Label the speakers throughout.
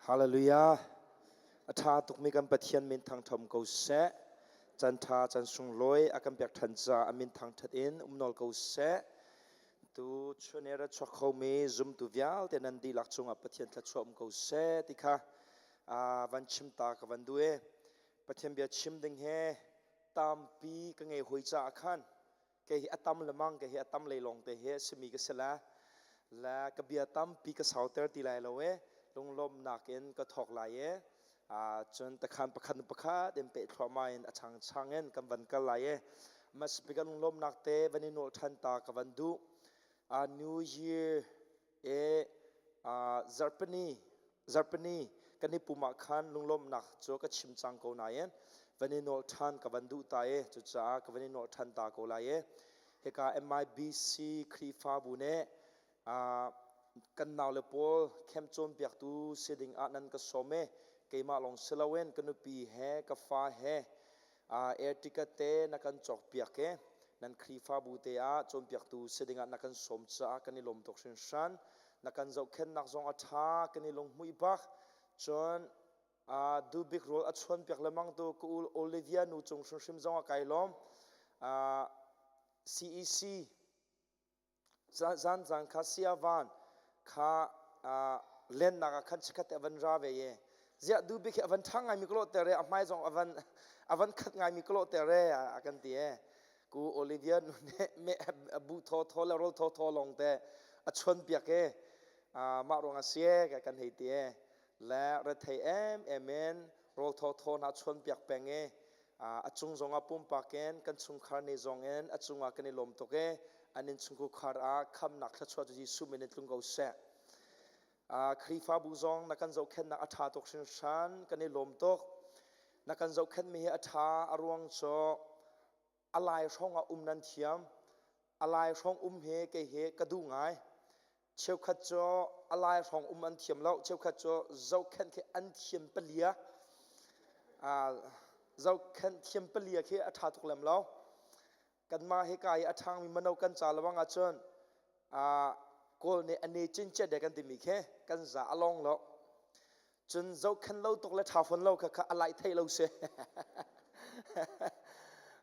Speaker 1: Hallelujah. A ṭha tukmi kan Pathian min thangṭham ko seh. Can ṭha can sunglawi a kan pek ṭhan caah a min thangṭhat in um nawl ko seh. Tu chunera chuak khomi zumtu vialte nan dihlak cungah Pathian thluachuah um ko seh ti kha van chim ta ka van duh e. Pathian bia chim ding he tampi ka ngei hoi caah khan kei hi a tam lemang kei hi a tam lei lawng te hi a simi ka si la la ka bia tampi ka sauter ti lai lo e lunglawmnak in ka thawk lai e cun takhan pakhat nu pakhat in peh thluahmah in a chang chang in kan van kal lai e mas bik lunglawmnak te van i nolh than ta ka van duh New Year e zarhpini zarhpini kan i pum ah khan lunglawmhnak cu ka chim cang ko nain van i nawl ṭhan ka van duh ta i cucaah ka van i nawl ṭhan ta ko lai i hika MIBC Khrihfabu nih kan naule pawl camp cawnpiaktu si ding ah nan ka sawm i keimah lawng si loin ka nupi he ka fa he air ticket te na kan cawkpiak i nan Khrihfabu te ah cawnpiaktu si dingah na kan sawm caah kan i lawm tuk hringhran. Na kan zohkhenhnak zong a ṭha, kan i lunghmuih bak. Cun dubik rawl a chuanpiak lengmang tu ka u Olivia nu cung hrimhrim zong ah kai lawm. CEC Zan zan kha siavan kha lennak ah khan chikkhat te a van ra ve i ziah duhbik hi a van ṭha ngaimi ka lawhter e a hmai zong a van a van khat ngaimi ka lawhter e a kan ti e ku Olivia nu nih me bu thaw thaw le rawl thaw thaw lawng te a chuan piak e mah ruang a si e kan hei ti e le rethei em em in rawl thaw thaw hna chuan piak peng i a cung zongah pumpak in kan chungkhar ne zong in a cungah kan i lawm tuk i an innchungkhar ah khamnak thluachuah cu Jesuh min in tlung ko seh. Khrihfabu zong na kan zohkhenhnak a ṭha tuk hringhran kan i lawm tuk. Na kan zohkhenhmi hi a ṭha a ruang cu a lai hrawng ah um nan thiam. A lai hrawng um hi kei hi ka duh ngai. Cheukhat cu a lai hrawng um an thiam lo. Cheukhat cu zohkhenh khi an thiam palia. Zohkhenh thiam palia khi a ṭha tuk lem lo. Kanmah hika i a ṭhangmi mino kan ca lawng ahcun Kawl nih a ne cincet kan timi khi kan za a long lo. Cun zohkhenh lo tuk le ṭha fawn lo kha kha a lai thei lo si.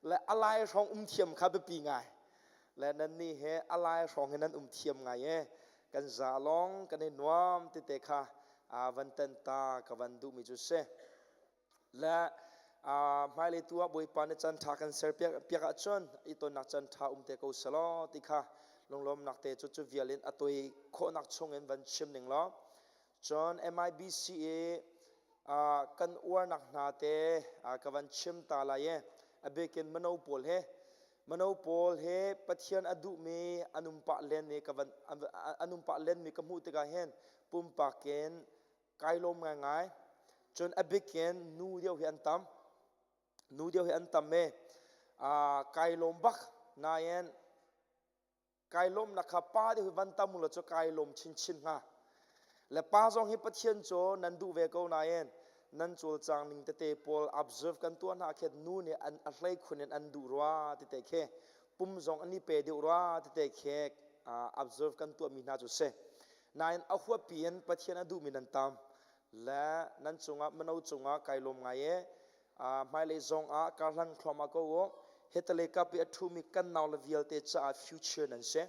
Speaker 1: Le a lai hrawng um thiam kha biapi ngai. Le nan nih he a lai hrawng he nan um thiam ngai e. Kan za long kan i nuam tete kha van ten ta ka van duhmi cu si. Le hmailei tu ah Bawipa nih caan ṭha kan ser piak ahcun i tonnak caan ṭha um te ko selaw ti kha lunglawmnak te cu cu vial in a toi khawhnak chung in van chim ning law cun MIBC i kan uarnak hna te ka van chim ta lai i a bikin mino pawl he mino pawl he Pathian a duhmi an um pah len i ka van an um pah lenmi ka hmuh tikah hin pumpak in kai lawm ngaingai. Cun a bikin nu deuh hi an tam. Nu deuh hi an tam e. Kai lawm bak. Nain kai lawmnak kha pa deuh hi van tam ulaw cu kai lawm chinchin hnga. Le pa zong hi Pathian cu nan duh ve ko nain nan cawlcang ning tete pawl observe kan tuah hna khin nu nih an a hlei khun in an duh rua tete khi pum zong an i pe deuh rua tete khi observe kan tuahmi hna cu si. Nain a huapi in Pathian a duhmi nan tam le nan cungah mino cungah kai lawm ngai e hmailei zong ah karhlan thluahmah ko u hetale kap i a ṭhumi kan nau le vialte caah future nan si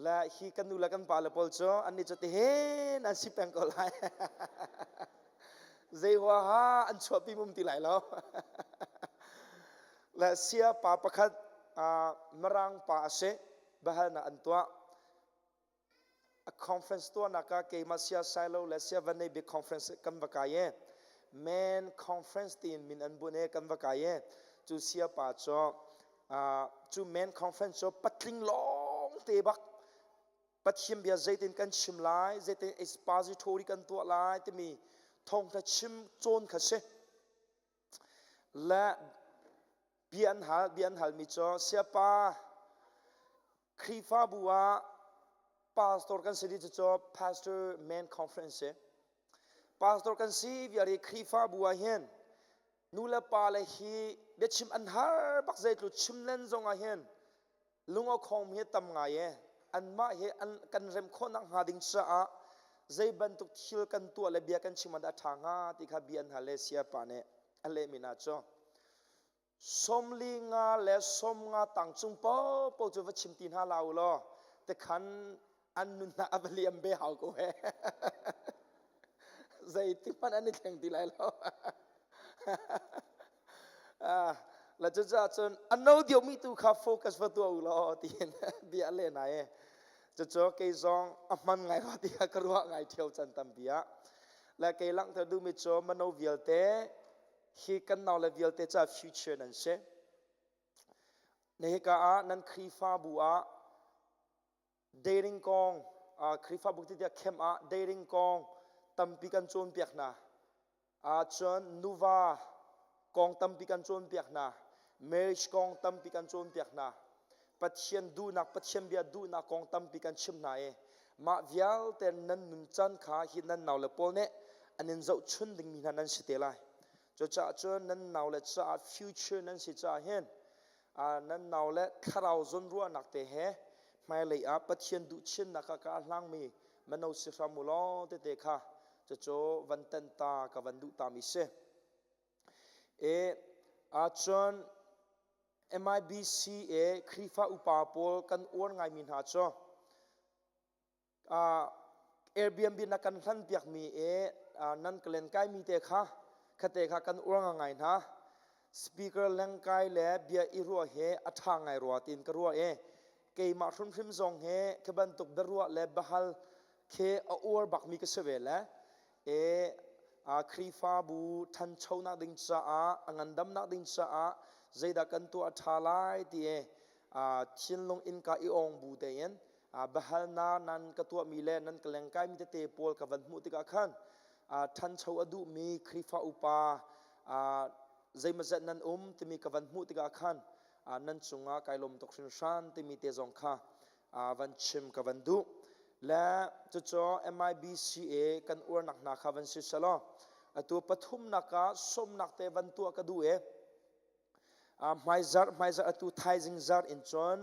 Speaker 1: le hi kan nu le kan pa le pawl cu annih cu tihin an si peng ko lai zei huaha an chuahpi mum ti lai lo le sia pa pakhat mirang pa a si biahalnak an tuah A conference tuahnak ah keimah sia Silo le sia Van Nei Bik conference kan va kai e. Men conference tiin min an bunh e kan va kai e. Cu sia pa cu cu men conference cu patling lawng te bak Pathian bia zeitin kan chim lai, zeitin expository kan tuah lai timi thawngtha chim cawn kha si. Le bia an hal, bia an halmi cu siapa Khrihfabu ah pastor kan si dih cu pastor men conference si. Pastor kan si vial i Khrihfabu ah hin nu le pa le hi biachim an har bak zeitlu chim len zong ah hin lung a khong hi tam ngai e anmah hi an kan rem khawhnak hnga ding caah. Zei bantuk thil kan tuah le bia kan chim ah dah a ṭha hnga ti kha bia an hal le sayapa nih a lehmi hna cu 45 le 50 tang cung paohpaoh cu va chim ti hna la u law tikhan an nunnak a va liam ve hau ko he. Zeitik hmanh an i thleng ti lai lo. La cucaah cun a no deuhmi tu kha focus va tuah u law tiin bia a leh hna i cucu kei zong a hman ngai rua ti kha ka ruah ngai ṭheo can tampi ah. Le kei langhter duhmi cu mano vialte hi kan naule vialte ca future nan si. Na hika ah nan Khrihfabu ah dating kong Khrihfabu ti tiah camp ah dating kong tampi kan cawnpiak hna. Cun nuva kong tampi kan cawnpiak hna. Marriage kong tampi kan cawnpiak hna. Pathian duhnak, Pathian bia duhnak kong tampi kan chim hna i mah vialte nan nuncan kha hi nan naule pawl nih an in zohchun dingmi hna nan si te lai. Cucaah cun nan naule caah future nan si caah hin nan naule thlarau zawnruahnak te he hmailei ah Pathian duhchinnak ah ka hlangmi mano si hram u law tete kha cucu van tenh ta ka van duh ta mi si. E cun MIBC e Khrihfa upa pawl kan uar ngaimi hna cu Airbnb na kan hlan piakmi e nan ka len kaimi te kha khate kha kan uar ngai hna. Speaker lengkai le bia i ruah he a ṭha ngai rua tiin ka ruah e keimah hrimhrim zong he khi bantuk biaruah le biahal khi a uar bakmi ka si ve le e Khrihfabu ṭhanchonak ding caah a ngandamnak ding caah zeidah kan tuah ṭha lai ti e thinlung innka i ong bu tein biahalnak nan ka tuahmi le nan ka lengkaimi tete pawl ka van hmuh tikah khan ṭhancho a duhmi Khrihfa upa zeimawzat nan um timi ka van hmuh tikah khan nan cungah kai lawm tuk hringhran timi te zong kha van chim ka van duh. Le cucu MIBCA kan uarnak hna kha van si selaw atu pathumnak ah sawmnak te van tuah ka duh i hmaizarh hmaizarh atu thaizing zarh in cun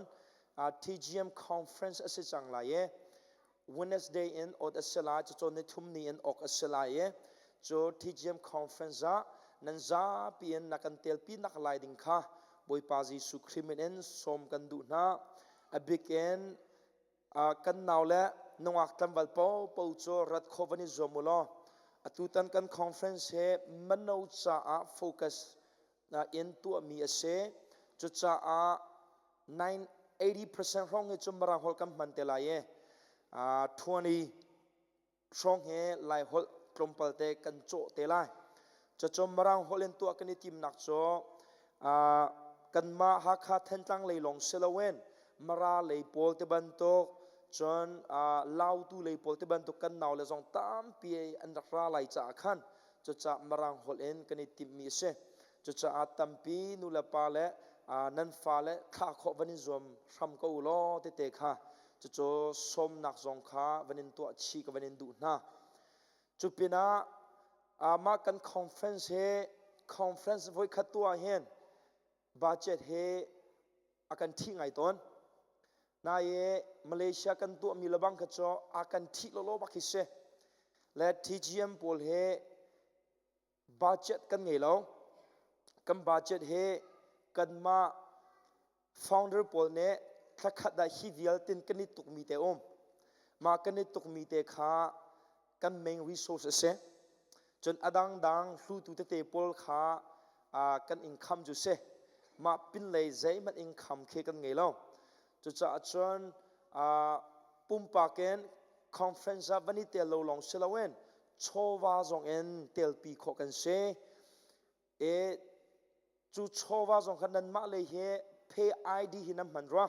Speaker 1: TGM conference a si cang lai i Wednesday in ot a si lai, cucu nithum ni in ok a si lai i cu TGM conference ah nan zapi in na kan telpi nak lai ding kha Bawipa Jesuh Khrih min in sawm kan duh hna. A bik in kan nau le nungak tlangval popo cu rat khawh van i zuam u law atutan kan conference hi mano caah focus in tuahmi a si. Cucaah 80% hrawng hi cu Mirang holh kan hman te lai i 20 hrawng hi Lai holh tlawmpal te kan cawh te lai. Cucu Mirang holh in tuah kan i timnak cu kanmah Hakha Thantlang lei lawng si loin Mara lei pawl te bantuk cun Lautu lei pawl te bantuk kan naule zong tampi an rak ra lai caah khan Cucaah Mirang holh in kan i timhmi a si. Cucaah tampi nulepa le nan fale thlah khawh van in zuam hram ko u law tete kha cucu sawmnak zong kha van in tuah chih ka van in duh hna. Cu pinah mah kan conference hi conference voikhat tuah hin budget hi a kan ṭhih ngai tawn. Nain Malaysia kan tuahmi lebang kha cu a kan ṭhih lawlaw bak hi si. Le TGM pawl hi budget kan ngei lo. Kan budget hi kanmah founder pawl nih thlakhat ah hi vialtin kan i tukmi te um. Mah kan i tukmi te kha kan main resource a si. Cun a dangdang hlutu tete pawl kha kan income cu si. Mah pinlei zeihmanh income khi kan ngei lo. Cucaah cun pumpak in conference ah van i tel lo lawng si loin chawva zong in telpi khawh kan si. E Cu chawva zong kha nanmah lei hi pay ID hi nan hman rua.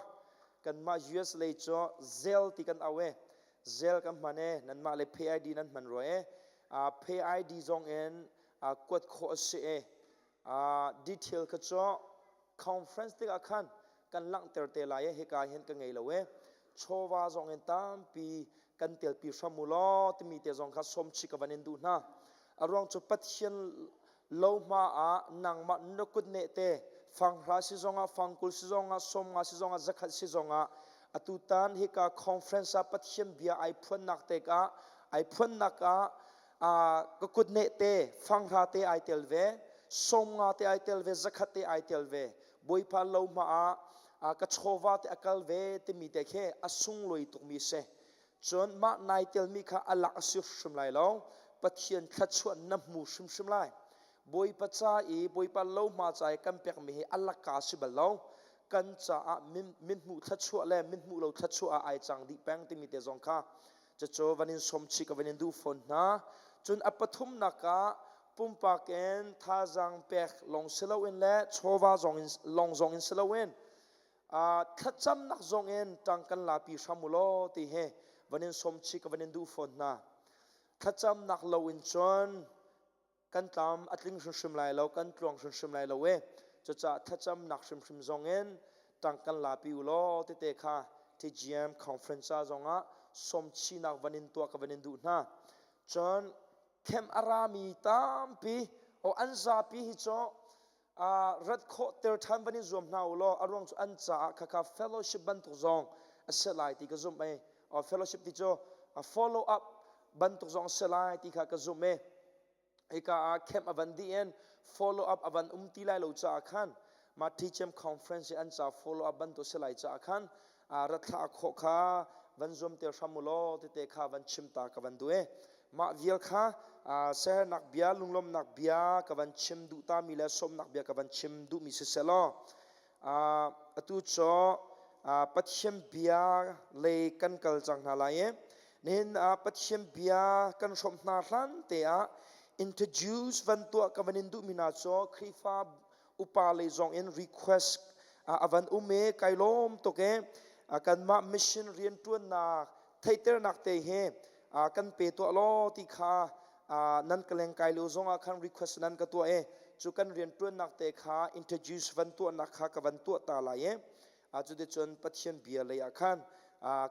Speaker 1: Kanmah US lei cu Zelle ti kan au e. Zelle kan hman e. Nanmah lei pay ID nan hman rua e. Pay ID zong in kuat khawh a si e. Detail kha cu conference tikah khan kan langhter te lai e. Hika hin ka ngei lo e. Chawva zong in tampi kan telpi hram u law timi te zong kha sawmchih ka van in duh hna. A ruang cu Pathian lohma ah nangmah na kut neh te fanghra si zongah fangkul si zongah 50 si zongah 100 si zongah atutan hika conference ah Pathian bia ai phuannak tikah. Ai phuannak ah ka kutneh te, fanghra te ai tel ve, sawmnga te ai tel ve, zakhat te ai tel ve. Bawipa lo hma ah ka chawva te a kal ve timi te khi a sunglawi tukmi si. Cun mah nai telmi kha a lak a si hrim lai lo. Pathian thluachuah na hmu hrimhrim lai. Bawipa ca i Bawipa lohma ca i kan pekmi hi a laka si bal lo. Kan caah mithmuh thluachuah le mithmuh lo thluachuah ah ai cang dih peng timi te zong kha cucu van in sawm chih ka van in duh fawn hna. Cun a pathumnak ah pumpak in thazaang pek lawng si loin le chawva zong in lawng zong in si loin thlacamnak zong in ṭang kan lapi hram u law ti hi van in sawm chih ka van in duh fawn hna. Thlacamnak lo in cun kan tlam a tling hrimhrim lai lo, kan tluang hrimhrim lai lo e. Cucaah thlacamnak hrimhrim zong in ṭang kan lapi u law tete kha TGM conference ah zong ah sawmchinak van in tuah ka van in duh hna. Cun camp a rami tampi o an zapi hi cu rat khawh ter ṭhan van i zuam hna u law a ruang cu an caah khakha fellowship bantuk zong a si lai ti ka zumh e. Fellowship ti cu follow up bantuk zong a si lai ti kha ka zumh e. Hika ah camp a van dih in follow up a van um ti lai lo caah khan mah TCM conference i an ca follow up bantuk si lai caah khan rat thlah khawh kha van zuam te hram u law tete kha van chim ta ka van duh e. Mah vial kha sehernak bia lunglawmnak bia ka van chim duh ta mi le sawmnak bia ka van chim duh mi siseh law atu cu Pathian bia lei kan kal cang hna lai i nihin ah Pathian bia kan hrawmh hna hlan te ah introduce van tuah ka van in duh mi hna cu Khrihfa upa lei zong in request a van um i kai lawm tuk i kanmah mission rianṭuannak theihternak te hi kan pe tuah law ti kha nan ka lengkai lio zong ah khan request nan ka tuah i cu kan rianṭuannak te kha introduce van tuahnak kha ka van tuah ta lai i cuticun Pathian bia lei ah khan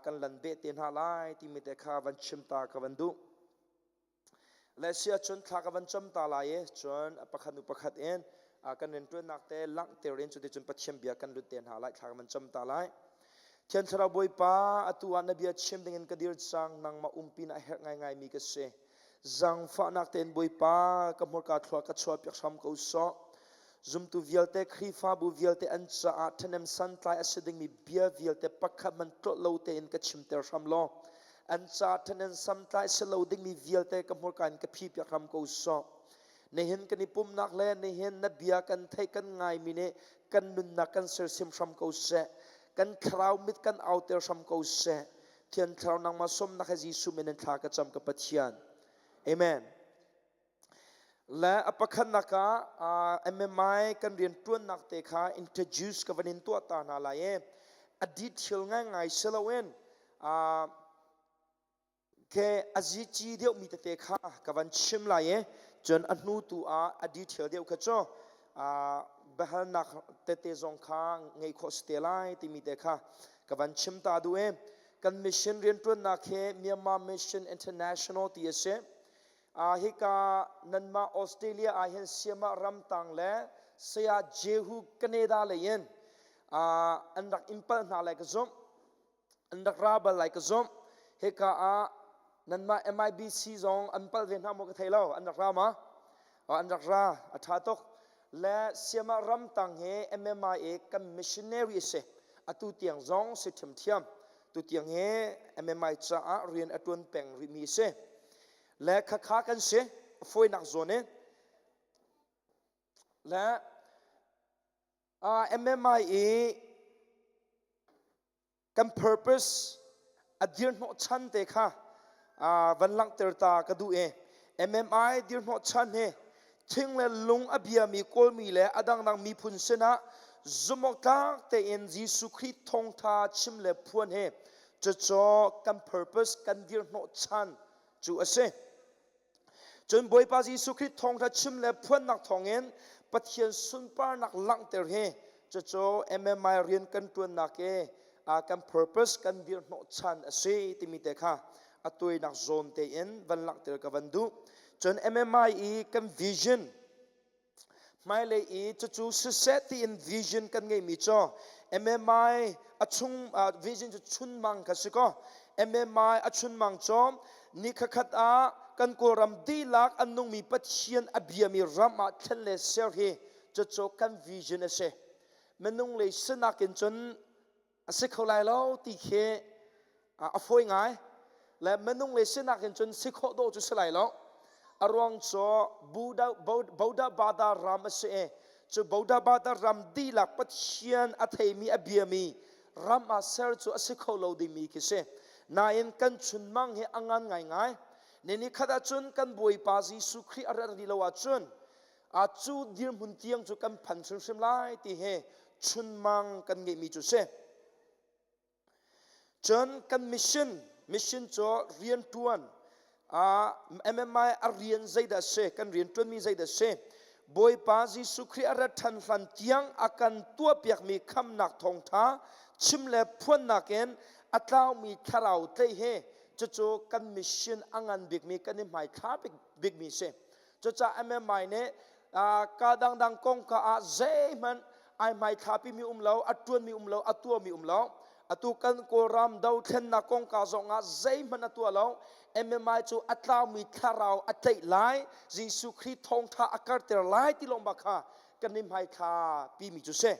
Speaker 1: kan lan beh te hna lai timi te kha van chim ta ka van duh. Le si ahcun thla ka van cam ta lai i cun pakhat hnu pakhat in kan rianṭuannak te langhter in cuticun Pathian bia kan lut te hna lai thla ka van cam ta lai. Thiang Thlarau Bawipa atu ah na bia chim dingin ka dir cang nangmah umpi na herh ngaingai mi ka si. Zangfahnak tein Bawipa ka hmurka thlua ka chuahpiak hram ko sawh. Zumtu vialte Khrihfabu vialte an caah ṭhahnem santlai a si dingmi bia vialte pakhat hmanh tlolh lo tein ka chimter hram law an caah ṭhahnem santlai si lo dingmi vialte ka hmurka in ka phipiak hram ko sawh. Nihin kan i pumhnak le nihin na bia kan theih kan ngaimi nih kan nunnak kan sersiam hram ko seh. Kan thlarau mit kan auter hram ko seh. Thiang Thlarau nangmah sawmnak he Jesuh min in thla ka cam ka Pathian. Amen. Le a pakhatnak ah MMI kan rianṭuannak te kha introduce ka van in tuah ta hna lai i a detail ngaingai si loin ke a zici deuhmi tete kha ka van chim lai i cun a hnu tu ah a detail deuh kha cu biahalnak tete zong kha ngeih khawh si te lai timi te kha ka van chim ta duh i kan mission rianṭuannak hi Myanmar Mission International ti a si. Hika nanmah Australia ah hin Siamah ramtang le Saya Jehu Canada lei in an rak in pal hna lai ka zumh. An rak ra bal lai ka zumh. Hika ah nanmah MIBC zong an pal ve hna maw ka thei lo. An rak ra ma? An rak ra. A ṭha tuk. Le Siamah ramtang hi MMIA kan missionary a si. Atu tiang zong si ṭhiamṭhiam. Tu tiang hi MMI caah rian a ṭuan peng rihmi a si. Le khakha kan si fawinak zawn in le MMI i kan purpose a dirhnawh chan te kha van langhter ta ka duh i MMI dirhnawh chan hi thing le lung a biami kawlmi le a dangdang miphun sinah zumhawktlak tein Jesuh Khrih thawngtha chim le phuan hi cucu kan purpose kan dirhnawh chan cu a si. Cun Bawipa Jesuh Khrih thawngtha chim le phuannak thawngin Pathian sunparnak langhter hi cucu MMI rian kan ṭuannak i kan purpose kan dirhnawh chan a si timi te kha a tuainak zawn tein van langhter ka van duh. Cun MMI i kan vision Hmailei i cucu siseh tiin vision kan ngeihmi cu MMI a chung vision cu chunmang kha si kaw MMI a chunmang cu. Ni khakhat ah kan Kawlram dihlak an nungmi Pathian a biami ram ah thlen le ser hi cucu kan vision a si. Minung lei sinak in cun a si kho lai lo ti khi a fawi ngai. Le minung le sinak in cun si khawh dawh cu si lai lo. A ruang cu Buddha Bada ram a si i cu Buddha Bada ram dihlak Pathian a theimi a biami ram ah ser cu a si kho lo dingmi khi si. Nain kan chunmang hi a ngan ngaingai. Ni khat ahcun kan Bawipa Jesuh Khrih a rat rih lo ahcun a cu dirhmun tiang cu kan phan hrimhrim lai ti hi chunmang kan ngeihmi cu si. Cun kan mission, mission cu rianṭuan, MMI a rian zeidah si, kan rianṭuanmi zeidah si, Bawipa Jesuh Khrih a rat ṭhan hlan tiang a kan tuahpiakmi khamnak thawngṭha chim le phuannak in a tlaumi thlarau tlaih hi cucu kan mission a ngan bikmi kan i hmaithla bikmi si. Cucaah MMI nih ka dangdang kongka ah zeihmanh ai hmaithlapimi um lo, a ṭuanmi um lo, a tuahmi um lo. Atu kan Kawlram dothlennak kongka zongah zeihmanh a tuah lo. MMI cu a tlaumi thlarau a tlaih lai, Jesuh Khrih thawngṭha a karter lai ti lawng bak kha kan i hmaithla pimi cu si.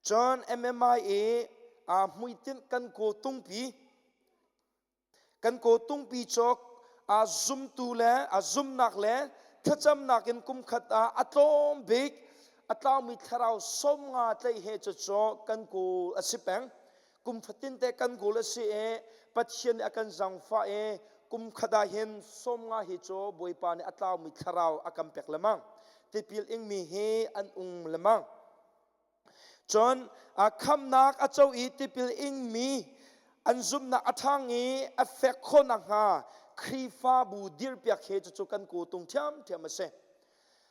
Speaker 1: Cun MMI i hmuitinh kan kaw tungpi Kan kawtungpi cawk aa zumtu le a zumnak le thlacamnak in kumkhat ah a tlawm bik a tlaumi thlarau 50 tlaih he cucu kan goal a si peng. Kum fatin te kan goal a si i Pathian nih a kan zangfah i kum khat ah hin 50 hi cu Bawipa nih a tlaumi thlarau a kan pek lemang. Tipil ingmi hi an um lemang. Cun khamnak a co i tipil ingmi an zumhnak a ṭhang i a fek khawh nakhnga Khrihfabu dirpiak hi cucu kan kawtung ṭhiamṭhiam a si.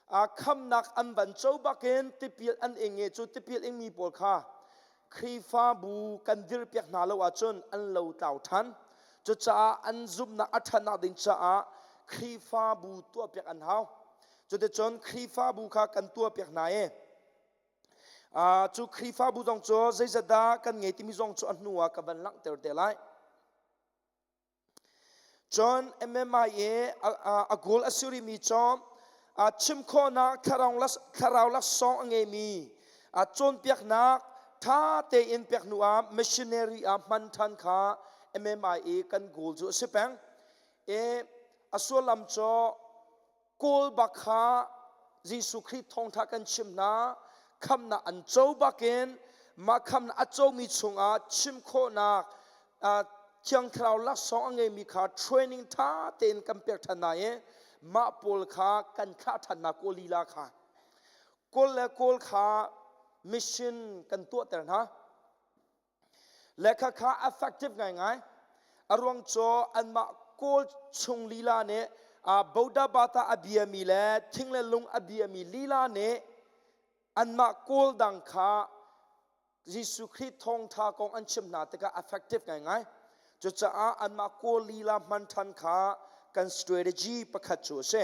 Speaker 1: Khamnak an van co bakin tipil an ing i cu tipil ingmi pawl kha Khrihfabu kan dirpiak hna lo ahcun an lo tlau ṭhan. Cucaah an zumhnak a ṭhannak ding caah Khrihfabu tuahpiak an hau. Cuticun Khrihfabu kha kan tuahpiak hna i Cu Khrihfabu zong cu zeizat dah kan ngei timi zong cu a hnu ah ka van langhter te lai. Cun MMI i a goal a si rihmi cu chim khawhnak thlarau laksawng a ngeimi cawnpiaknak ṭha tein pek hnu ah missionary ah hman ṭhan kha MMI i kan goal cu a si peng. I a sullam cu Kawl bak kha Jesuh Khrih thawngṭha kan chim hna khamnak an co bakin mah khamnak a comi chungah chim khawhnak Thiang Thlarau laksawng a ngeimi kha training ṭha tein kan pek ṭhan hna i mah pawl kha kan thlah ṭhan hna kawl lila kha kawl le kawl kha mission kan tuahter hna. Lehkha kha effective ngaingai. A ruang cu anmah Kawl chung lila nih Boda Bata a biami le thing le lung a biami lila nih anmah Kawl dang kha Jesuh Khrih thawngṭha kong an chimh hna tikah effective ngaingai. Cucaah anmah Kawl lila hman ṭhan kha kan strategy pakhat cu a si.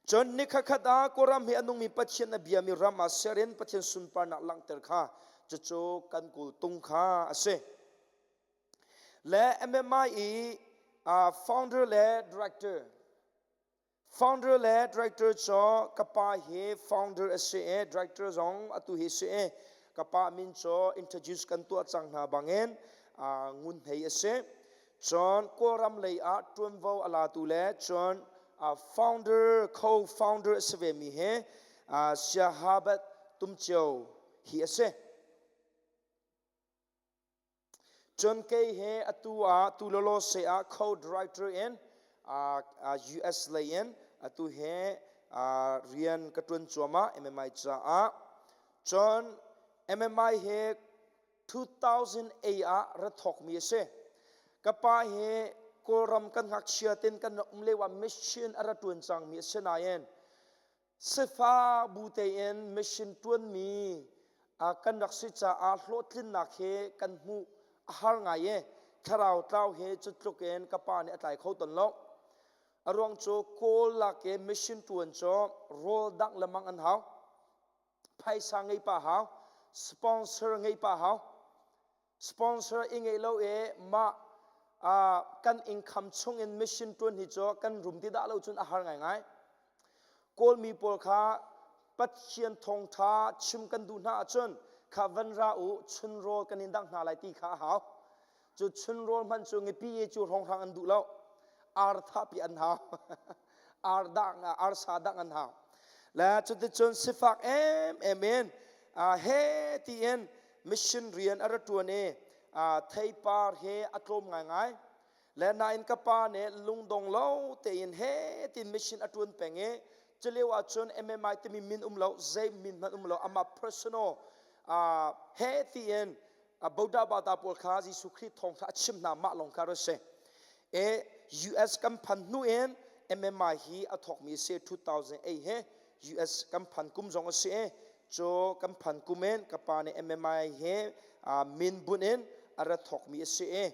Speaker 1: Cun nikhatkhat ah Kawlram hi a nungmi Pathian a biami ram ah ser in Pathian sunparnak langhter kha cucu kan kultung kha a si. Le MMI i founder le director founder le director cu ka pa hi founder a si i director zong atu hi si i ka pa min cu introduce kan tuah cang hna bangin Ngun Hei a si. Cun Kawlram lei ah ṭuanvo a latu le cun founder co-founder a si vemi hi Sia Habat Tumcio hi a si. Cun kei he atu ah Tulolo se ah co-director in US lei in atu he rian ka ṭuan cuahmah MMI caah. Cun MMI he 2008 ah ra thawkmi a si. Ka pa hi Kawlram kan ngakchia ten kan rak um lio ah mission a ra ṭuan cangmi a si nain sifak bu tein mission ṭuanmi kan rak si caah hlawhtlinnak hi kan hmuh a har ngai i thlarau tlau hi cu tluk in ka pa nih a tlai kho tawn lo. A ruang cu Kawl lak i mission ṭuan cu rawl dangh lemang an hau. Phaisa ngei pa hau, sponsor ngei pa hau. Sponsor i ngeih lo i mah Kan income chung in mission tuan hi cu kan rum ti dah lo cun a har ngaingai. Kawlmi pawl kha Pathian thawngtha chim kan duh hna ahcun kha van ra u, chun rawl kan in dangh hna lai ti kha a hau. Cu chun rawl hmanh cu ngepi e cu hrawnghrang an duh lo. Ar thahpi an hau. Ar dang, arsa dang an hau. Le cuticun sifak em em in he tiin mission rian a ra tuan i theipar he a tlawm ngaingai. Le nain ka pa nih lungdong lo tein he tin mission a tuan peng i culio ahcun MMI timi min um lo, zei min hmanh um lo, amah personal he tiin Boda bata pawl kha Jesuh Khrih thawngtha a chim hna mah lawng kha rak si. E US kan phan hnu in MMI hi a thawkmi si 2008 he US kan phan kum zong a si i cu kan phan kum in ka pa nih MMI he min bunh in a ra thawkmi a si i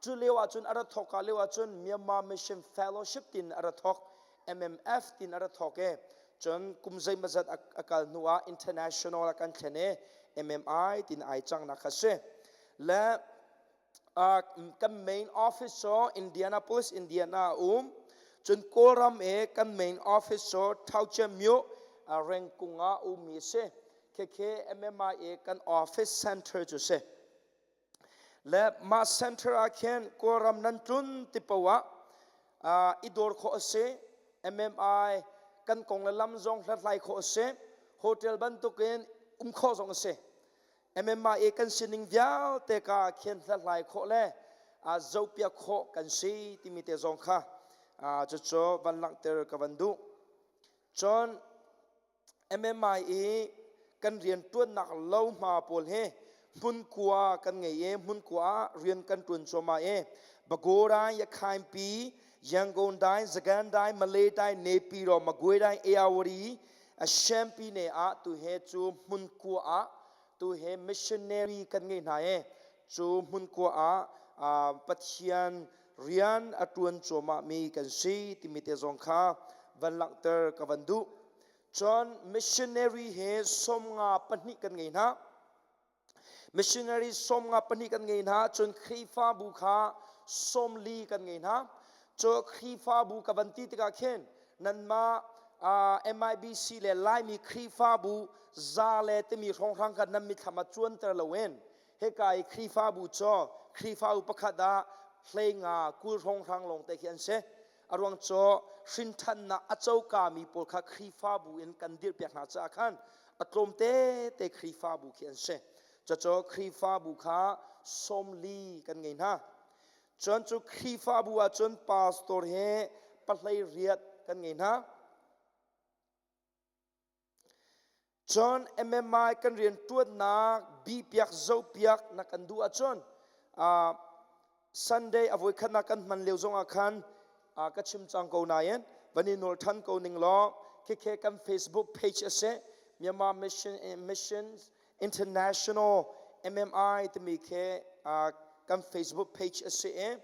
Speaker 1: cu lio ahcun a ra thawk ka lio ahcun Myanmar Mission Fellowship tin a ra thawk MMF tin a ra thawk i cun kum zeimawzat a kal hnu ah international a kan thlen i MMI tin ai cangnak kha si le kan main office cu Indianapolis Indiana a um cun Kawlram i kan main office cu Thauche myo Rengkung ah ummi si khekhe MMI i kan office center cu si Le mah center ah khin Kawlram nan tlun ti poah ah i dawr khawh a si. MMI kan kong le lam zong hlathlai khawh a si. Hotel bantukin um khawh zong a si. MMI i kan sining vialte ka khin hlathlai khawh le zohpiak khawh kan si timi te zong kha cucu van langhter ka van duh. Cun MMI i kan rianṭuannak lohma pawl hi hmunkua kan ngei i hmunkua ah rian kan ṭuan cuahmah i Bagorai, Yakhaingpi, Yangon dai, Zagan dai, Malay dai, Nepiro, Magway dai, Ayawari, Shampi ne ah tu he cu hmunkua ah tu he missionary kan ngei hna i cu hmunkua ah Pathian rian a ṭuan cuahmah mi kan si timi te zong kha van langhter ka van duh. Cun missionary he 54 kan ngei hna. Missionary 52 kan ngei hna. Cun Khrihfabu kha 40 kan ngei hna. Cu Khrihfabu ka van ti tikah khin nanmah MIBC le Laimi Khrihfabu za le timi hrawnghrang kha nan mithlam ah cuanter loin hika i Khrihfabu cu Khrihfabu pakhat ah hleinga 20 hrawnghrang lawngte khi an si. A ruang cu hrinthannak a cokami pawl kha Khrihfabu in kan dirhpiak hna caah khan a tlawm tete Khrihfabu khi an si. Cucu Khrihfabu kha 40 kan ngei hna. Cun cu Khrihfabu ahcun pastor he 18 kan ngei hna. Cun MMI kan rianṭuannak bihpiak zohpiak na kan duh ahcun Sunday a voikhatnak kan hman lio zongah khan ka chim cang ko nain van i nawl ṭhan ko ning law khikhe kan Facebook page a si Myanmar Mission Missions International MMI timi khi kan Facebook page a si i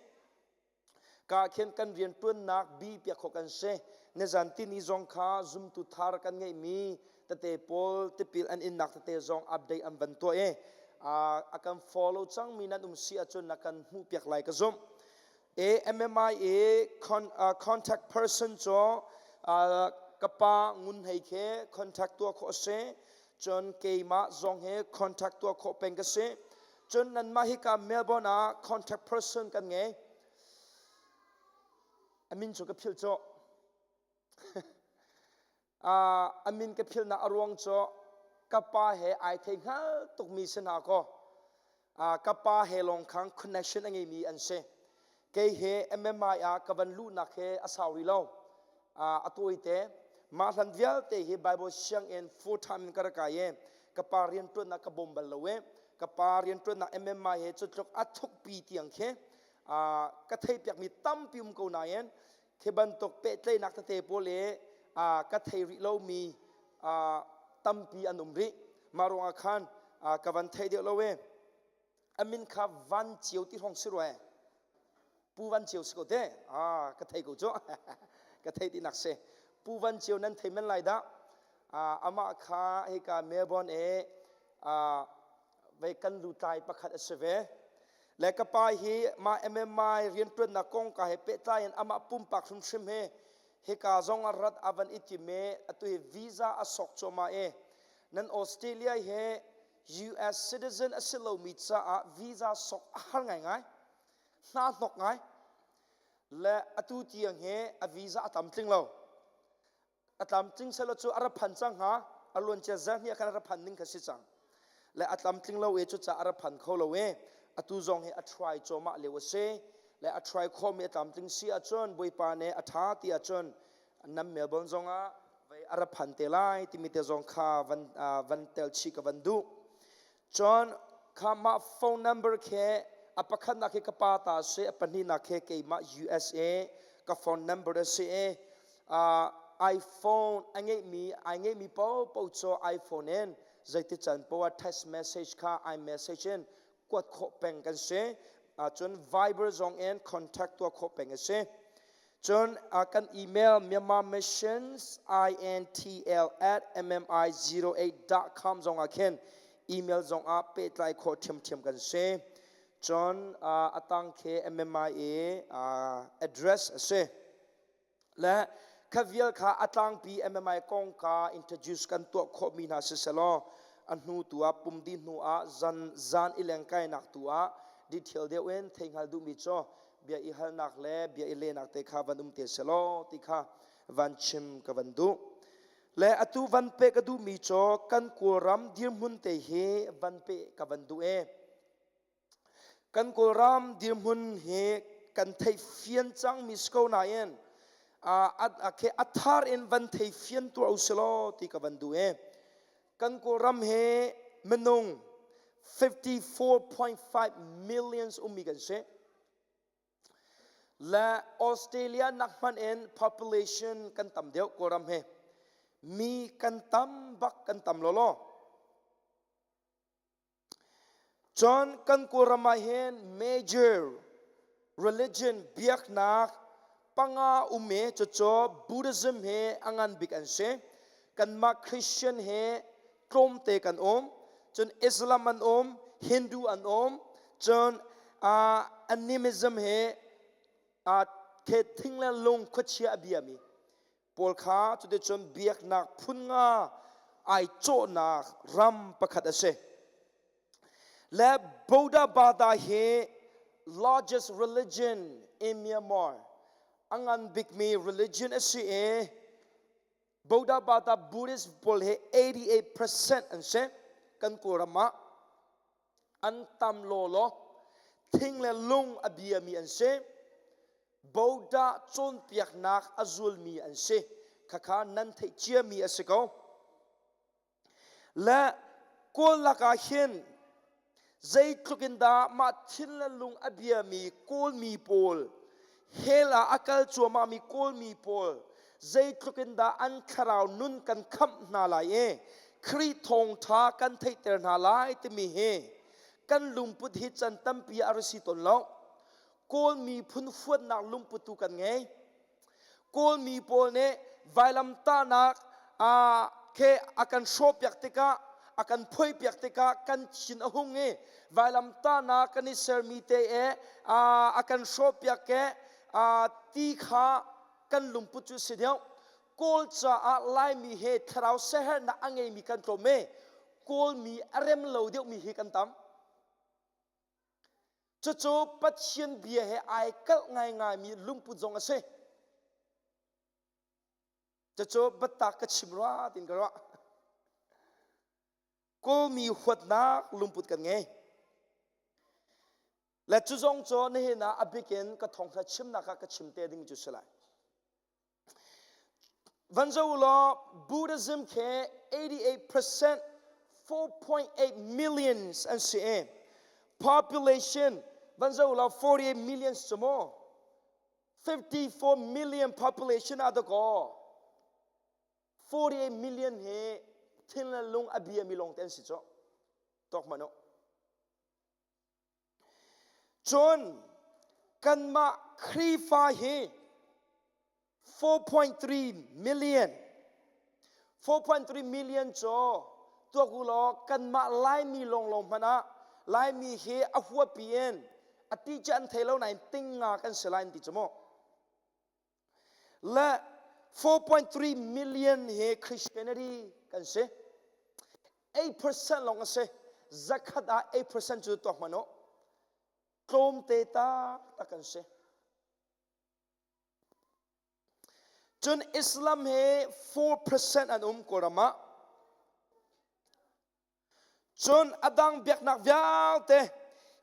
Speaker 1: Ka khin kan rianṭuannak bi piak khawh kan si. Nizan tini zong kha zumtu thar kan ngeihmi tete pawl tipil an innak tete zong update an van tuah i a kan follow cangmi nan um si ahcun na kan hmuh piak lai ka zumh. AMMI i contact person cu ka pa Ngun Hei khi contact tuah khawh a si. Cun keimah zong hi contact tuah khawh peng ka si. Cun nanmah hika Melbourne ah contact person kan ngei. A min cu ka philh cu. A min ka philhnak a ruang cu ka pa he ai thei hngal tukmi si hna kaw ka pa he lawng khang connection a ngeimi an si. Kei he MMI ah ka van luhnak he a sau rih lo. A tawite. Mah hlan vialte hi Bible sianginn full time in ka rak kai i ka pa rianṭuannak ka bawm bal lo i ka pa rianṭuannak MMI he cu tluk a thukpi tiang khi ka theihpiakmi tampi um ko nain khi bantuk pehtlaihnak tete pawl i ka thei rih lomi tampi an um rih. Mah ruangah khan ka van thei deuh lo i a min kha Van Cio ti hrawng si rua Pu Van Cio si ko te ah ka thei ko cu ka thei ti nak si Pu Van Cio nan thei men lai dah amah kha hika Melbourne e vei kan lutlai pakhat a si ve. Le ka pa hi mah MMI rianṭuannak kongka he pehtlai in amah pumpak hrimhrim he hika zong ah rat a van i tim i atu hi visa a sok cuahmah i nan Australia hi US citizen a si lomi caah visa sok a har ngaingai, hna hnok ngai. Le atu tiang hi a visa a tlamtling lo. A tlamtling selaw cu a ra phan cang hnga, a luancia zarhni ah khan a ra phan ding kha si cang. Le a tlamtling lo i cucaah a ra phan kho lo i atu zong hi a try cuahmah lio a si. Le a try khawhmi a tlamtling si ahcun Bawipa nih a ṭha ti ahcun nan Melbourne zongah vei a ra phan te lai timi te zong kha van, van tel chih ka van duh. Cun kha mah phone number khi a pakhatnak khi ka pa ta a si, a pahnihnak khi keimah USA ka phone number a si i iPhone a ngeihmi ai ngeihmi paohpaoh cu iPhone in zeiti can poah text message kha iMessage in kuat khawh peng kan si. Cun Viber zong in contact tuah khawh peng a si. Cun kan email myanmarmissions.intl at mmi08.com zongah khin email zongah pehtlai khawh ṭhiamṭhiam kan si. Cun a tang khi MMIA address a si. Le kha vial kha a tlangpi MMI kongka introduce kan tuah khawhmi hna siselaw a hnu tu ah pum dih hnu ah zan zan i lengkainak tu ah detail deuh in theihngal duhmi cu bia i halnak le bia i lehnak te kha van um te selaw ti kha van chim ka van duh. Le atu van pe ka duhmi cu kan Kawlram dirhmun te hi van pe ka van duh e. Kan Kawlram dirhmun hi kan theih fian cangmi si ko nain a thar in van thei fian tuah u silaw ti ka van duh e. Kan Kawlram hi minung 54.5 millions ummi kan si. Le Australia nak hmanh in population kan tam deuh Kawlram hi. Mi kan tam bak kan tam lawlaw. Cun kan Kawlram ah hin major religion biaknak panga um i cucu Buddhism hi a ngan bik an si. Kanmah Christian hi tlawmte kan um. Cun Islam an um, Hindu an um, cun animism hi thing le lung khuachia a biami pawl kha cuticun biaknak phun nga ai cawhnak ram pakhat a si. Le Buddha Bada hi largest religion in Myanmar a ngan bikmi religion a si i Buddha Bada Buddhist pawl hi 88% an si kan Kawlram ah. An tam lawlaw thing le lung a biami an si. Bodah cawnpiaknak a zulmi an si. Khakha nan theih ciami a si ko. Le Kawl lakah hin zeitluk in dah mah thin le lung a biami Kawlmi pawl hell ah a kal cuahmahmi Kawlmi pawl zeitluk in dah an thlarau nun kan khamh hna lai i Khrih thawngṭha kan theihter hna lai timi hi kan lungput hi can tampi a ra si tawn lo. Kawl miphun huatnak lungput tu kan ngei. Kawl mi pawl nih vailamtahnak khe a kan hrawhpiak tikah a kan phoihpiak tikah kan thin a hung i vailamtahnak kan i sermi te e a kan hrawhpiak ke ti kha kan lungput cu si deuh. Kawl caah Laimi he thlarau siaherhnak a ngeimi kan tlawm i Kawlmi a rem lo deuhmi hi kan tam. Cucu Pathian bia he ai kalh ngaingaimi lungput zong a si. Cucu biatak ka chim rua tin ka ruah. Kawlmi huatnak lungput kan ngei. Le cu zong cu nihin ah a bikin ka thawngtha chimnak ah ka chim te ding cu si lai. Van zoh u law Buddhism khi 88% 4.8 millions an si i population van zoh u law 48 millions cu mu 54 million population ah dakaw 48 million hi thin le lung a biami lawng te an si cu tawk hmanh u Cun kanmah Khrihfa hi 4.3 million 4.3 million cu tuak u law kanmah Laimi lawnglawng hmanh ah Laimi hi a huapi in A ti cu an thei lo nain ting nga kan si lai an ti cu mu. Le 4.3 million hi Christianity kan si. 8% lawng a si. Zakhat ah 8% cu tuak hmanh u. Tlawmte taktak kan si. Cun Islam hi 4% an um Kawlram ah. Cun a dang biaknak vialte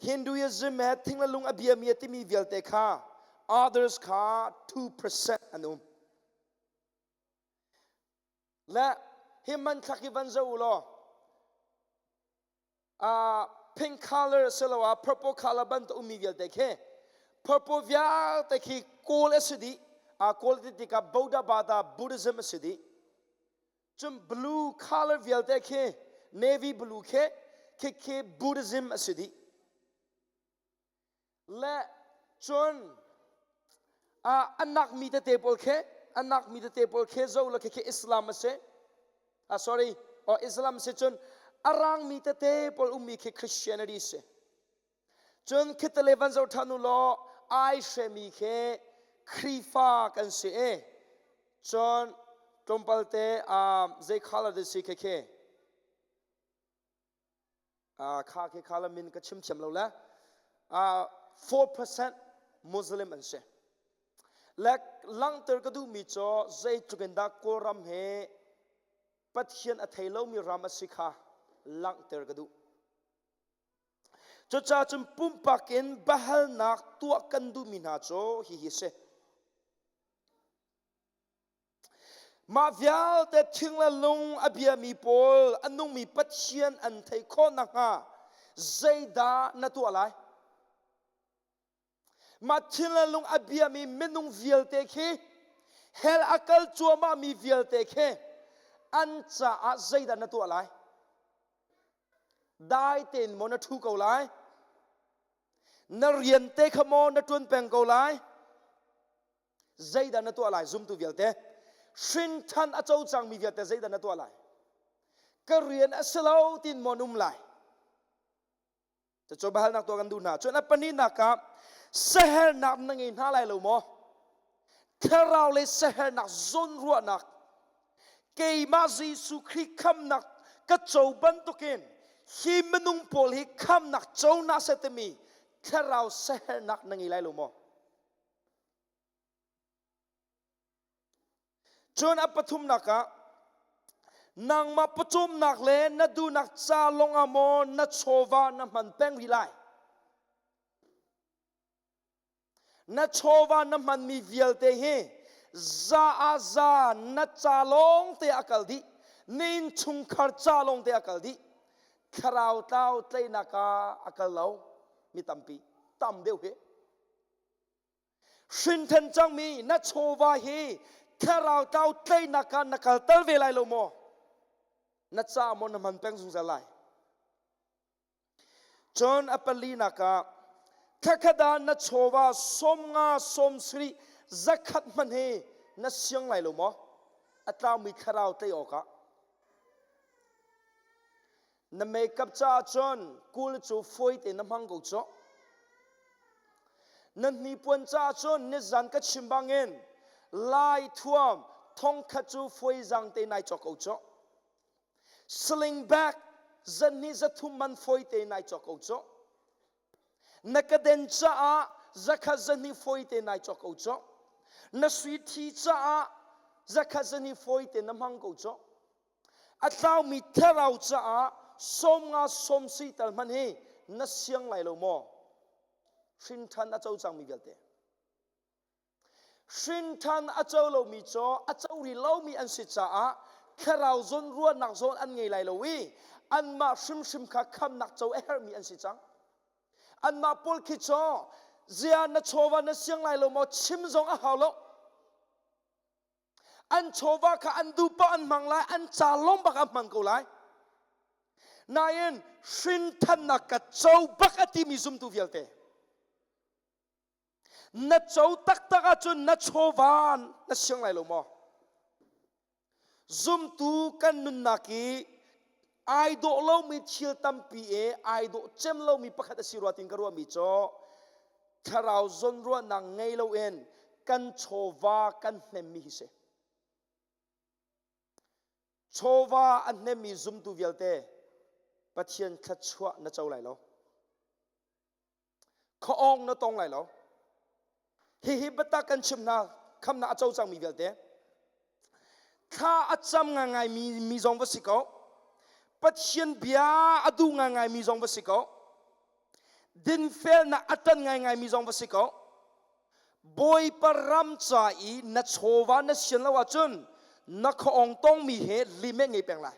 Speaker 1: Hinduism he thing le lung a biami a timi vialte kha others kha 2% an um. Le hi manthlak hi van zoh u law uh, pink color asiloah purple color bantuk ummi vialte khi purple vialte khi kawl a si dih. Uh, kawl ti tikah Buddha Bada Buddhism a si dih. Cun blue color vialte khi navy blue khi khi khi Buddhism a si dih. Le cun a nak mi tete pawl khi a nak mi tete pawl khi zo la khi khi Islam a si. Ah sorry, oh Islam si cun a rang mi tete pawl ummi khi Christianity si. Cun khitale van zoh ṭhan u law ai hremi khi Khrihfa kan si i cun tlawmpal te zei kha la si khi khi kha khi kha la min ka chim thiam lo le 4% Muslim an si. Le langhter ka duhmi cu zeitluk in dah Kawlram hi Pathian a thei lomi ram a si kha langhter ka duh. Cucaah cun pumpak in biahalnak tuah kan duhmi hna cu hihi a si. Mah vialte thing le lung a biami pawl a nungmi Pathian an theih khawh nakhnga zeidah na tuah lai? Mah thing le lung a biami minung vialte khi hell a kal cuahmahmi vialte khi an caah zeidah na tuah lai? Dai tein maw na ṭhu ko lai? Na rian te kha maw na ṭuan peng ko lai? Zeidah na tuah lai zumtu vialte? Hrinṭhan a co cangmi vialte zeidah na tuah lai? Ka rian a si lo tin maw na um lai? Cucu biahalnak tuah kan duh hna. Cun a pahnihnak ah sahernak na ngei hna lai lo maw? Thlarau le sahernak zawnruahnak keimah Jesuh Khrih khamnak ka co bantukin hi minung pawl hi khamnak co na seh timi thlarau sahernak na ngei lai lo maw? Cun a pathumnak ah nangmah pawcawmnak le na duhnak ca lawngah maw na chawva na hman peng rih lai? Na chawva na hmanmi vialte hi za ah za na ca lawng te a kal dih. Na innchungkhar ca lawng te a kal dih. Thlarau tlau tleinak ah a kal lo mi tampi tam deuh hi. Hrinthen cangmi na chawva hi thlarau tlau tleinak ah na kalter ve lai lo maw? Na ca maw na hman peng zungzal lai? Cun a palinak ah thlakhat ah na chawva 50 70 zakhat hmanh hi na siang lai lo maw? A tlaumi thlarau tlei awkah. Na makeup caah cun kul cu fawi tein na hmang ko cu. Na hnipuan caah cun nizan ka chim bangin lai thuam thongkhat cu fawi zang te nai cawk ko cu. Sling bag zanhnih zathum man fawi te nai cawk ko cu. Na kaden caah zakhat zahnih fawi te nai cawk ko cu. Na sui thi caah zakhat zahnih fawi te na hmang ko cu. A tlaumi thlarau caah 50 70 tal hmanh hi na siang lai lo maw? Hrinṭhan a co cangmi vialte. Hrinṭhan a co lomi cu a co rih lomi an si caah thlarau zawn ruahnak zawn an ngei lai lo i anmah hrimhrim kha khamnak co a herhmi an si cang. Anmah pawl khi cu zia na chawva na siang lai lo maw chim zong a hau lo. An chawva kha an duh paoh an hmang lai, an ca lawng bak an hmang ko lai. Nain hrinthannak ka co bak a timi zumtu vialte na co taktak ahcun na chawva na siang lai lo maw? Zumtu kan nunnak i ai dawh lomi thil tampi e ai dawh cem lomi pakhat a si rua tin ka ruahmi cu. Thlarau zawnruahnak ngei loin kan chawva kan hnemmi hi si. Chawva a hnemmi zumtu vialte Pathian thluachuah na co lai lo. Khuaawng na tong lai lo. Hihi biatak kan chim hna khamnak a co cangmi vialte. Thla a cam ngaingai mi, mi zong va si ko. Pathian bia a duh ngaingai mi zong va si ko. Dinfelnak a ṭan ngaingai mi zong va si ko. Bawipa ram ca i na chawva na sian lo ahcun na khuaawng tongmi he lim ngei peng lai.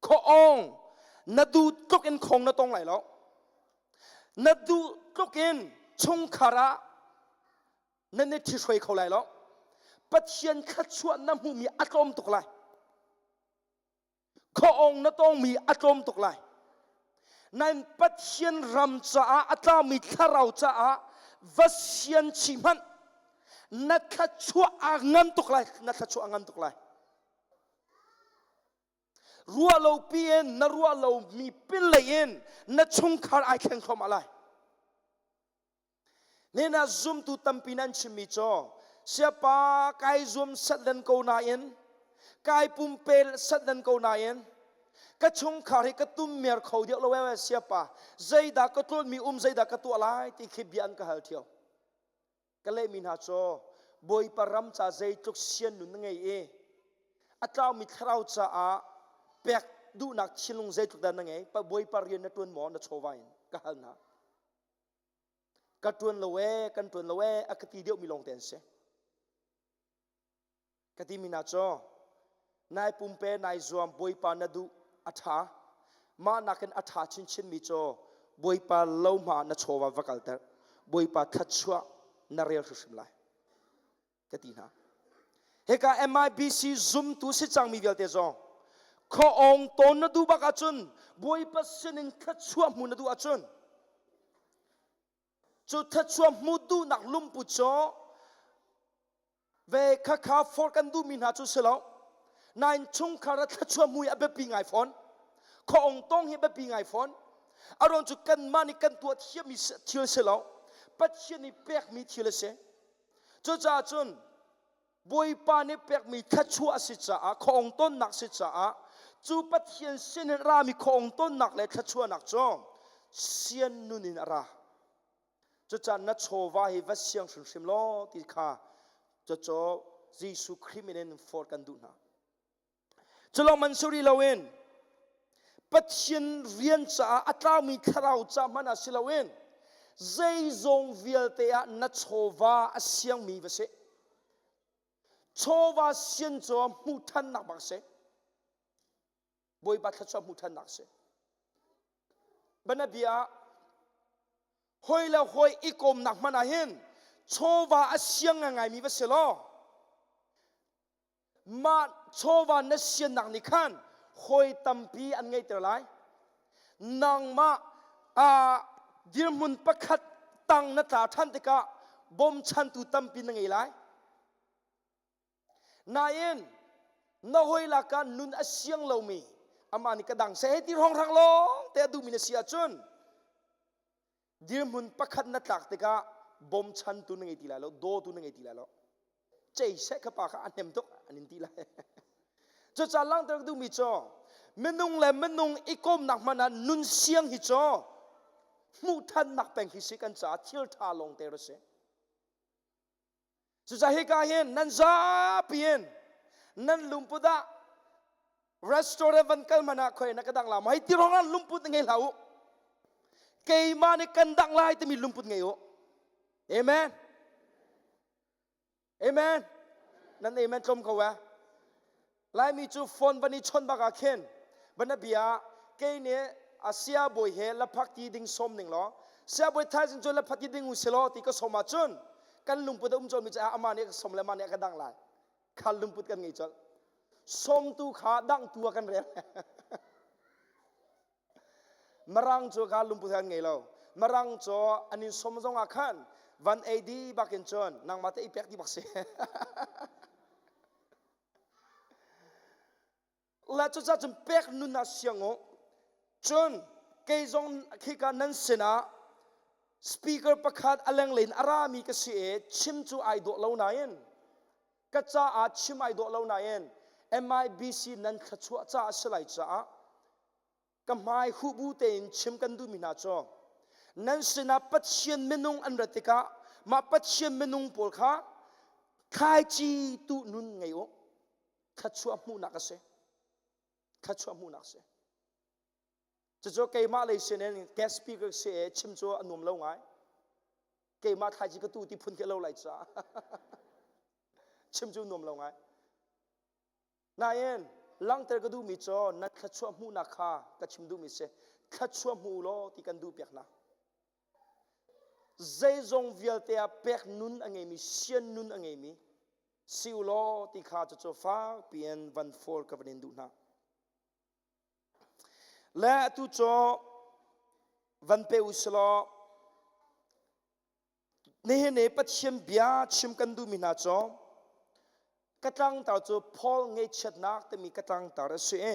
Speaker 1: Khuaawng na duh tluk in khong na tong lai lo. Na duh tluk in chungkhar ah nan i ṭhihruai kho lai lo. Pathian thluachuah na hmuhmi a tlawm tuk lai. Khuaawng na tongmi a tlawm tuk lai. Nain Pathian ram caah a tlami thlarau caah va sian chih hmanh na thluachuah aa ngan tuk lai. Na thluachuah a ngan tuk lai. Ruah lo piin na ruah lomi pinlei in na chungkhar ai thleng thluahmah lai. Nena zumtu tampi nan chimmi cu siapa kai zuam satlen ko nain kai pumpel satlen ko nain ka chungkhar hi ka tum mer kho deuh lo ee siapa zeidah ka tlawnmi um zeidah ka tuah lai ti khi bia an ka hal thiau. Ka lehmi hna cu Bawipa ram ca zeitluk sian nun na ngei i a tlaumi thlarau caah pek duhnak thinlung zeitluk dah na ngei Bawipa rian na ṭuan maw na chawva in ka hal hna ka ṭuan lo ee kan ṭuan lo ee a ka ti deuhmi lawng te an si Ka timi hna cu nai pumpe nai zuam Bawipa na duh a ṭha. Mah nakin a ṭha chinchinmi cu Bawipa lohma na chawva va kalter. Bawipa thluachuah na rel hrimhrim lai. Ka ti hna. Hika MIBC zumtu si cangmi vialte zong khuaawng tawn na duh bak ahcun Bawipa sinin thluachuah hmu na duh ahcun cu thluachuah hmuh duhnak lungput cu Ve khakha for kan duhmi hna cu si lo. Nain chungkhar ah thluachuah mui a biapi ngai fawn. Khuaong tong hi biapi ngai fawn. A ruang cu kanmah nih kan tuah thiammi thil si lo. Pathian nih pekmi thil a si. Cucaah cun Bawipa nih pekmi thluachuah a si caah khuaong tonnak si caah cu Pathian sin in rami khuaong tonnak le thluachuahnak cu sian nun in a ra. Cucaah na chawva hi va siang hrimhrim law ti kha cucu Jesuh Khrih min in forh kan duh hna. Culawng man si rih loin Pathian rian caah a tlaumi thlarau ca hmanh ah si loin zeizong vialte ah na chawva a siangmi va si. Chawva sian cu hmuh ṭhannak bak si. Bawipa thluachuah hmuh ṭhannak si. Banabia ah hawi le hawi i kawmnak hmanh ah hin chawva a siang ngaingaimi va si law mah chawva na siannak nih khan hawi tampi an ngeihter lai nangmah uh, dirhmun pakhat tang na tla ṭhan tikah bawmchantu tampi na ngei lai Nain na hawi lakah nun a siang lomi amah nih ka dang seh hei ti hrawnghrang lawng te a duhmi na si ahcun dirhmun pakhat na tlak tikah bawmchantu na ngei ti lai lo dawtu na ngei ti lai lo cei seh kha pa kha a hnem tuk an in ti lai cucaah langhter ka duhmi cu minung le minung i kawmnak hmanh ah nun siang hi cu hmuh thannak peng hi si kan caah thil ṭha lawng te ra si Cucaah hika hin nan zapi in nan lungput ah restaurant van kal hmanh ah khoi na ka dang la ma hei ti rong ah lungput ngei hlah u keimah nih kan dang lai timi lungput ngei u amen amen nan amen tlawm ko eh Laimi cu phone van i chawnh bak ah khin banabia kei nih a siabawi he laphak ti ding sawm ning law siabawi thaizing cu laphak ti ding u si law ti ka sawm ahcun kan lungput a um cawlmi cu amah nih ka sawm le amah nih a ka dang lai kha lungput kan ngei colh sawmtu kha dangtu ah kan rel Marang cu kha lungput an ngei lo. Marang cu an in som zong ah khan van ei di bakin cun nangmah te i pek di bak si. La cucaah cun pek nun ah siang u. Cun kei zong khika nan sinah Speaker pakhat a lenglei in a rami ka si i chim cu ai dawh lo nain ka caah chim ai dawh lo nain MIBC nan thluachuah caah a si lai caah ka hmai huhbu tein chim kan duhmi hna cu nan sinah Pathian minung an rat tikah mah Pathian minung pawl kha thlaici tuh nun ngei u. Thluachuah hmuhnak a si. Thluachuah hmuhnak a si. Cucu keimah lei sin in guest speaker si e chim cu a nuam lo ngai. Keimah thlaici ka tu ti phun khi lo lai ca. Chim cu nuam lo ngai. Nain langhter ka duhmi cu na thluachuah hmuhnak kha ka chim duhmi si. Thluachuah hmu law ti kan duh piak hna. Zeizong vialte ah pek nun a ngeimi, sian nun a ngeimi si u law ti kha cucu fak piin van fawl ka van in duh hna. Le atu cu van pe u silaw nihin i Pathian bia chim kan duhmi hna cu ka tlangtar cu Paul ngaihchiatnak timi ka tlangtar a si i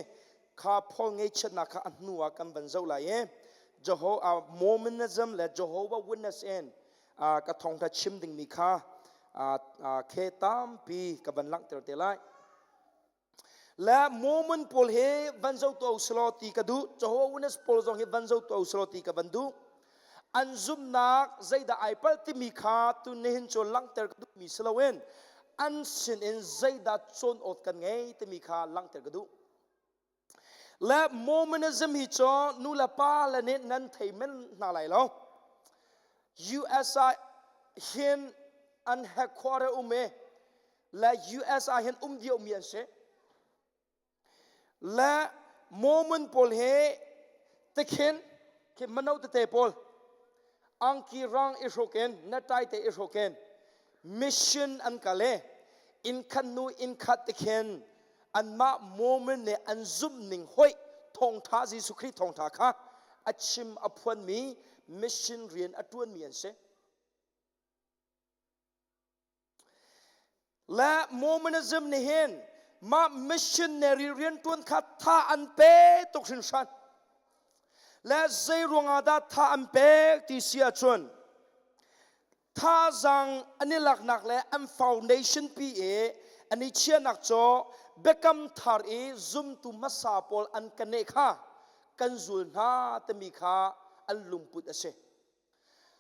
Speaker 1: kha Paul ngaihchiatnak kha a hnu ah kan van zoh lai i Jehovah Mormonism le Jehovah Witness in ka thawngtha chim dingmi kha khe tampi ka van langhter te lai. Le Mormon pawl hi van zoh tuah u silaw ti ka duh. Jehovah Witness pawl zong hi van zoh tuah u silaw ti ka van duh. An zumhnak zeidah ai palh timi kha tu nihin cu langhter ka duhmi si loin an sin in zeidah cawn awt kan ngei timi kha langhter ka duh. Le Mormonism hi cu nu le pa le nih nan thei men hna lai lo. US ah hin an headquarter um i le US ah hin um diomi an si. Le Mormon pawl hi tikhin khi mano tete pawl angki rang i hruk in necktie te i hruk in mission an kal i inn khat nu inn khat tikhin anmah Mormon nih an zumh ning hoih thawngtha Jesuh Khrih thawngtha kha a chim a phuanmi mission rian a ṭuanmi an si. Le Mormonism nih hin mah missionary rianṭuan kha tha an pe tuk hringhran. Le zei ruangah dah tha an pek ti si ahcun thazaang an i laknak le an foundation pi i an i chiahnak cu biakam thar i zumtu hmasa pawl an ka neh kha kan zul hna timi kha an lungput a si.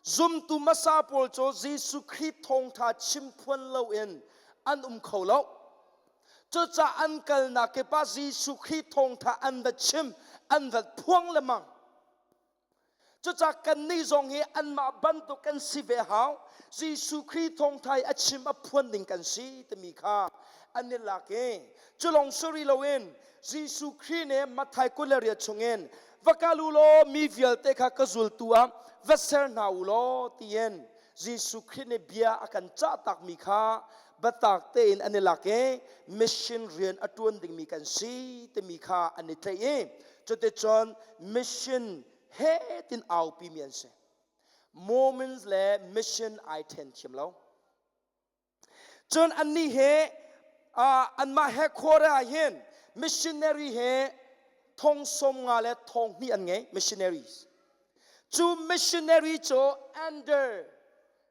Speaker 1: Zumtu hmasa pawl cu Jesuh Khrih thawngṭha chimphuan loin an um kho lo. Cucaah an kalnak kip ah Jesuh Khrih thawngṭha an va chim, an va phuang lengmang. Cucaah kannih zong hi anmah bantuk kan si ve hau. Jesuh Khrih thawngṭha hi a chim a phuan ding kan si timi kha an i lak i cu lawng si rih loin Jesuh Khrih nih Matthai 28 chungin va kal u law mi vialte kha ka zultu ah va ser hna u law tiin Jesuh Khrih nih bia a kan cah takmi kha biatak tein an i lak i mission rian a ṭuan dingmi kan si timi kha an i tlaih i cuticun mission he tin aupimi an si. Mormons le mission ai ṭhen thiam lo. Cun annih he anmah he khuare ah hin missionary he thong 50 le thong hnih an ngei missionaries. Cu missionary cu under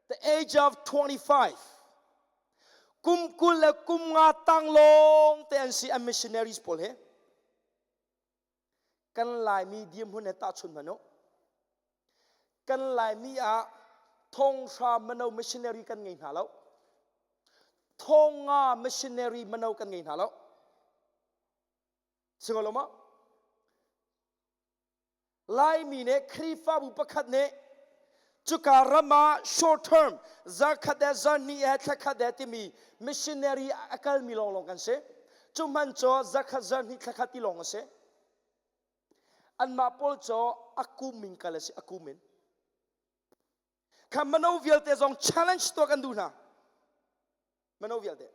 Speaker 1: the age of 25 kum 20 le kum nga tang lawng te an si an missionaries pawl he. Kan Laimi dirhmun he tahchun hmanh u. Kan Laimi ah thonghra mano missionary kan ngei hna lo. Thonga missionary mano kan ngei hna lo. Si ko lo ma? Laimi nih Khrihfabu pakhat nih cuka ram ah short term zarkhat le zarhnih he thlakhat he timi missionary a kalmi lawnglawng kan si. Cu hman cu zarkhat zarhnih thlakhat ti lawng a si. Anmah pawl cu a kum in kal a si, a kum in. Kha mano vialte zong challenge tuah kan duh hna. Mano vialte.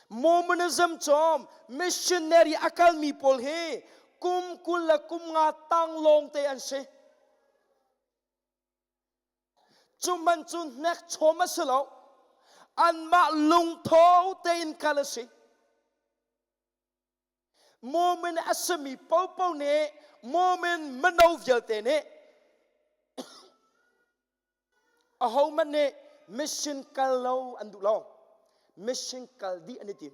Speaker 1: Mormonism cu missionary a kalmi pawl hi kum 20 le kum nga tang lawng te an si. Cu man cu hnek chom a si lo. Anmah lungtho tein kal a si. Mormon a simi popo nih Mormon mino vialte nih. Ahohmanh nih mission kal lo an duh lo. Mission kal dih an i tim.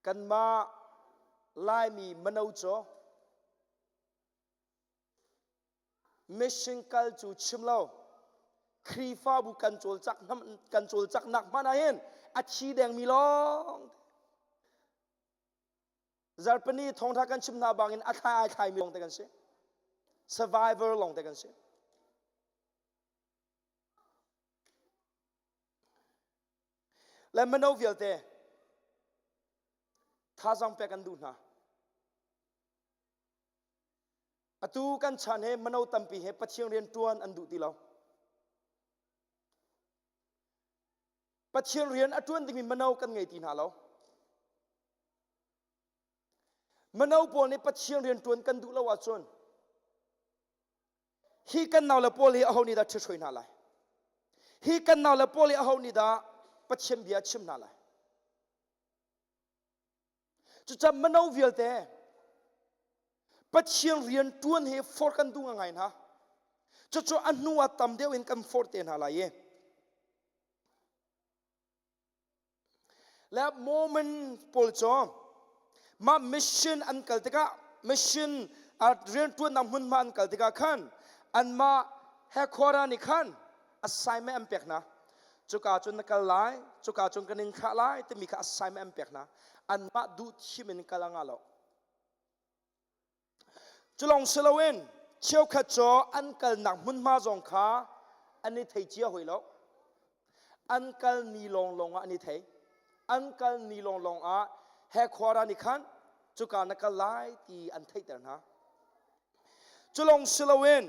Speaker 1: Kanmah Laimi mano cu mission kal cu chim lo Khrihfabu kan cawlcak kan cawlcaknak hmanh ah hin a thi dengmi lawng Zarhpini thawngtha kan chim hna bangin a thlai ai thlaimi lawng te kan si. Survivor lawng te kan si. Le mino vialte thazang pek an duh hna. Atu kan chan he mino tampi he Pathian rian tuan an duh ti lo. Pathian rian a tuan dingmi mino kan ngei ti hna lo. Mino pawl nih Pathian rian tuan kan duh lo ahcun hi kan nau le pawl hi aho nih dah ṭhithruai hna lai? Hi kan nau le pawl hi aho nih dah Pathian bia chim hna lai? Cucam mino vialte Pathian rian ṭuan hi forh kan duh ngai hna. Cucu a hnu ah tam deuh in kan forh te hna lai i. Le Mormon pawl cu mah mission an kal tikah mission rianṭuannak hmunhma an kal tikah khan anmah headquarter nih khan assignment an pek hna. Cuka cun na kal lai, cuka cun kan in thlah lai timi kha assignment an pek hna. Anmah duh thim in kal a ngah lo. Culong si loin cheukhat cu an kalnak hmunhma zong kha an i thei cia hoi lo. An kal ni lawnglawng ah an i thei. An kal ni lawnglawng ah headquarter nih khan cuka na kal lai ti an theihter hna. Culong si loin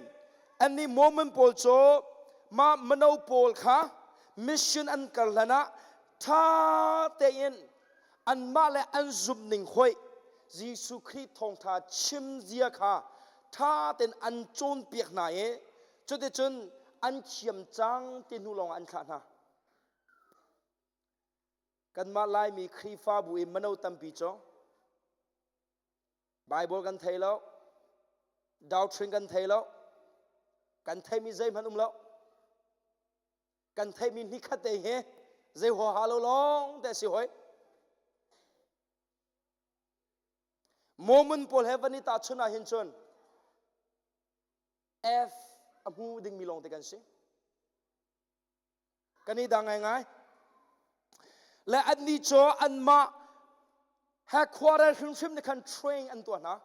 Speaker 1: annih Mormon pawl cu mah mino pawl kha mission an kal hlan ah ṭha tein anmah le an zumhning hoih Jesuh Khrih thawngṭha chim zia kha ṭha tein an cawnpiak hna i cuticun an thiam cang ti hnu lawngah an thlah hna. Kanmah Laimi Khrihfabu i mino tampi cu Bible kan thei lo, doctrine kan thei lo, kan theimi zeihmanh um lo. Kan theimi nikhat te hi zei huaha lo lawng te si hoi. Mormon pawl he van i tahchun ah hin cun F a hmu dingmi lawng te kan si. Kan i dang ngaingai. Le annih cu anmah he khuarel hrimhrim nih khan train an tuah hna.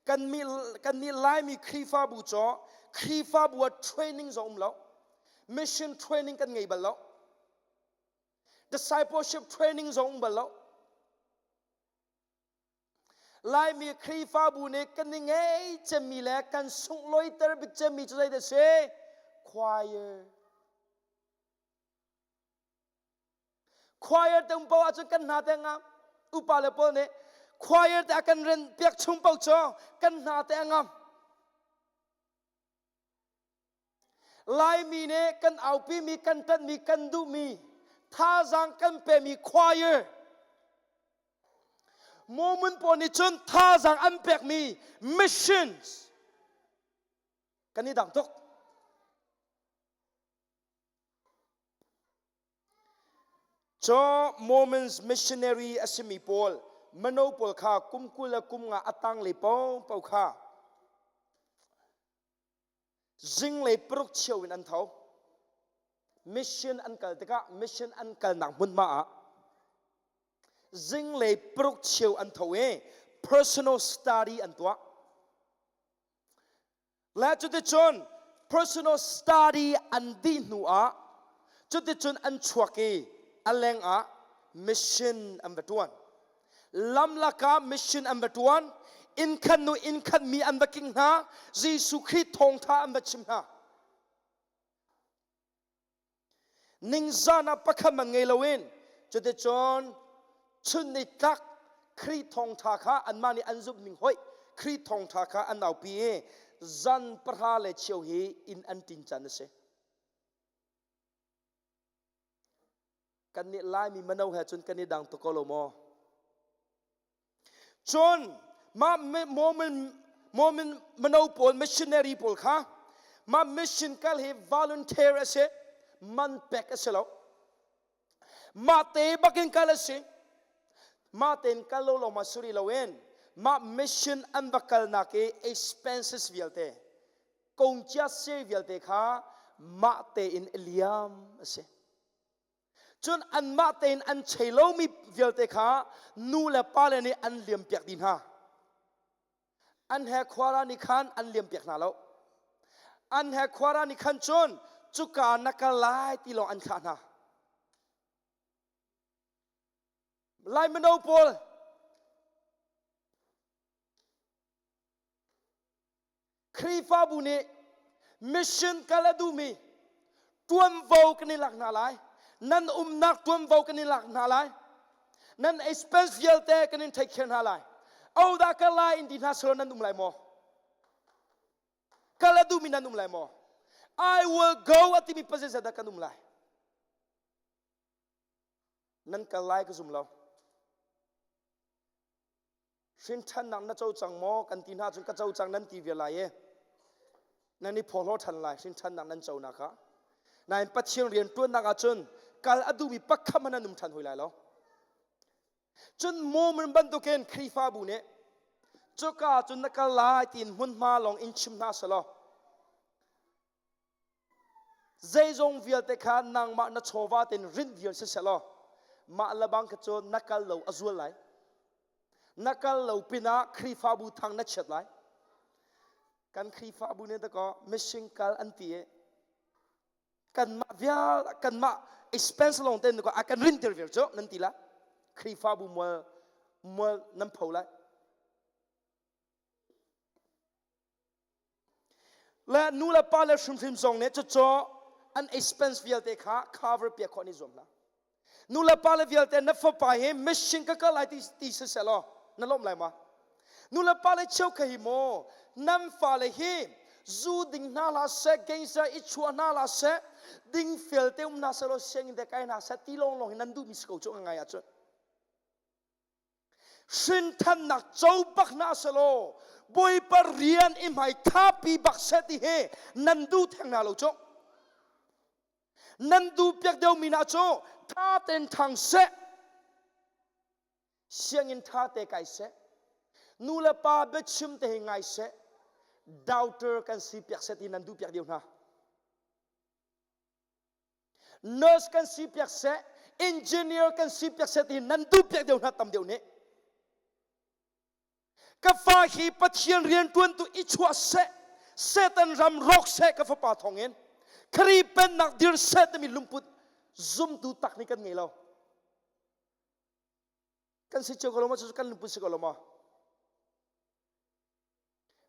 Speaker 1: Kan mi kannih Laimi Khrihfabu cu Khrihfabu ah training zong um lo. Mission training kan ngei bal lo. Discipleship training zong um bal lo. Laimi Khrihfabu nih kan i ngei cemmi le kan sunglawiter bik cemmi cu zeidah a si? Choir. Choir te um paoh ahcun kan hna te ngam. Upa le pawl nih choir te a kan ren piak chung paoh cu kan hna te a ngam. Laimi nih kan aupimi, kan ṭanhmi, kan duhmi, thazaang kan pemi choir. Mormon pawl nih cun thazaang an pekmi missions kan i dang tuk. Cu Mormons missionary a simi pawl mino pawl kha kum 20 le kum nga a tanglei paohpaoh kha Zinglei paruk cheu in an tho. Mission an kal tikah mission an kalnak hmunhma ah zinglei paruk cheu an tho i personal study an tuah. Le cuticun personal study an dih hnu ah cuticun an chuak i a leng ah mission an va tuan. Lamlak ah mission an va ṭuan, innkhat nu innkhat mi an va king hna, Jesuh Khrih thawngṭha an va chim hna. Ningzan ah pakhat man ngei loin cuticun chun ni tlak Khrih thawngṭha kha anmah nih an zumh ning hoih Khrih thawngṭha kha an aupi i zan pahra le cheu hi inn an ṭin can a si. Kannih Laimi mino he cun kan i dang tuk ko lo maw? Cun mah Mormon, Mormon mino pawl missionary pawl kha Mah mission kal hi volunteer a si, man pek a si lo. Mah te bakin kal a si. Mah tein kal lo lo ma suri loin mah mission an va kalnak i expenses vialte kongcia se vialte kha mah tein liam a si. Cun anmah tein an chei lomi vialte kha nu le pa le nih an liam piak dih hna. An he khuara nih khan an liam piak hna lo. An he khuara nih khan cun cuka na kal lai ti lawng an thlah hna. Lai mino pawl Khrihfabu nih mission kal a duhmi tuanvo kan i lak hna lai. Nan umnak tuanvo kan i lak hna lai. Nan expense vialte kan in take care hna lai. Odah kal lai in ti hna selaw nan um lai maw? Kal a duhmi nan um lai maw? I will go a timi position dah kan um lai. Nan kal lai ka zum lo. Hrinṭhannak na co cang maw kan ti hna cun ka co cang nan ti vial lai i nan i phawhlaw ṭhan lai hrinṭhannak nan conak ah. Nain Pathian rian ṭuannak ah cun kal a duhmi pakhat hmanh nan um ṭhan hoi lai lo. Cun Mormon bantukin Khrihfabu nih cuka cun na kal lai tiin hmunhma lawng in chim hna selaw Zeizong vialte kha nangmah na chawva tein rinh vial siseh law mah lebang kha cu na kal lo a zual lai. Na kal lo pinah Khrihfabu thang na chiat lai. Kan Khrihfabu nih dakaw missing kal an ti i kanmah vial kanmah expense lawng tein dakaw a kan rintir vial cu nan ti la. Khrihfabu mual mual nan pho lai. Le nu le pa le hrimhrim zong nih cucu an expense vialte kha cover piak khawh an i zuam hna. Nu le pa le vialte na fapa hi mission ka kal lai ti, ti siseh law na lawm lai ma? Nu le pa le cheu kha hi maw nan fale hi zu ding hna hlah seh, gangster i chuah hna hlah seh, ding fel te um hna seh law sianginn te kai hna seh ti lawnglawng hi nan duhmi si ko cu ngai ahcun. Hrinthannak co bak hna selaw Bawipa rian i hmai thapi bak seh ti hi nan duh theng hna lo cu. Nan duh piak deuhmi hna cu tha tein thang seh. Sianginn tha te kai seh. Nu le pa biachim te hi ngai seh. Doctor kan si piak seh ti nan duh piak deuh hna. Nurse kan si piak seh, engineer kan si piak seh ti nan duh piak deuh hna tam deuh nih. Ka fa hi Pathian riantuantu i chuah seh, Satan ram rawk seh ka fapa thawngin Khrih pennak dir seh timi lungput zumtu tak nih kan ngei lo. Kan si cio ko lo maw? Cucu kan lungput si ko lo maw?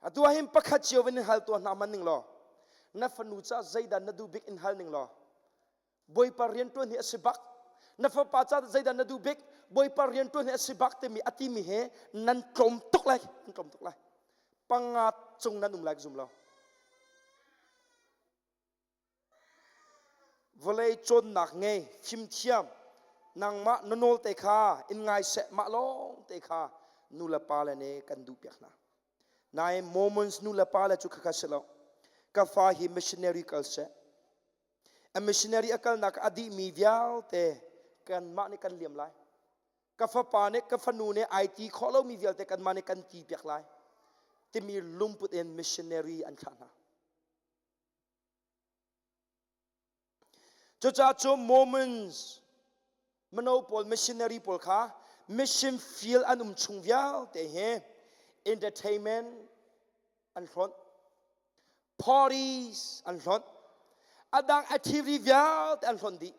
Speaker 1: Atu ah hin pakhat cio in hal tuah hna man ning law na fanu ca zeidah na duh bik in hal ning law Bawipa riantuan hi a si bak na fapa ca zeidah na duh bik Bawipa riantuan hi a si bak timi a timi he nan tlawm tuk lai nan tlawm tuk lai panga cung nan um lai ka zum lo Vawlei cawnnak ngei fimthiam nangmah na nawl te kha in ngai seh mah lawng te kha nu le pa le nih kan duh piak hna. Nain Mormons nu le pa le cu khakha si lo. Ka fa hi missionary kal seh. A missionary a kalnak a dihmi vialte kanmah nih kan liam lai. Ka fapa nih ka fanu nih ai ti khawh lomi vialte kanmah nih kan ti piak lai. Timi lungput in missionary an thlah hna. Cucaah cu Mormons mino pawl missionary pawl kha mission field an um chung vialte hi entertainment an hlonh parties an hlonh a dang activity vialte an hlonh dih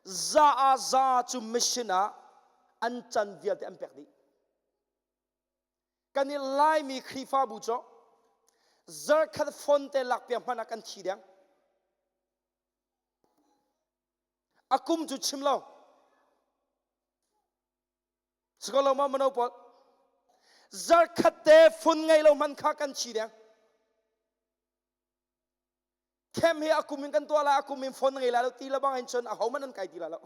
Speaker 1: za ah za cu mission ah an can vialte an pek dih Kan i Laimi Khrihfabu cu zarkhat phone te lakpiak hmanh ah kan thi deng. A kum cu chim lo. Siko lo ma mano pawl. Zarkhat te phone ngei lo hman kha kan thi deng. Camp hi a kum in kan tuah lai, a kum in phone ngei lai lo ti la bang in cun a ho man an kai ti la lo.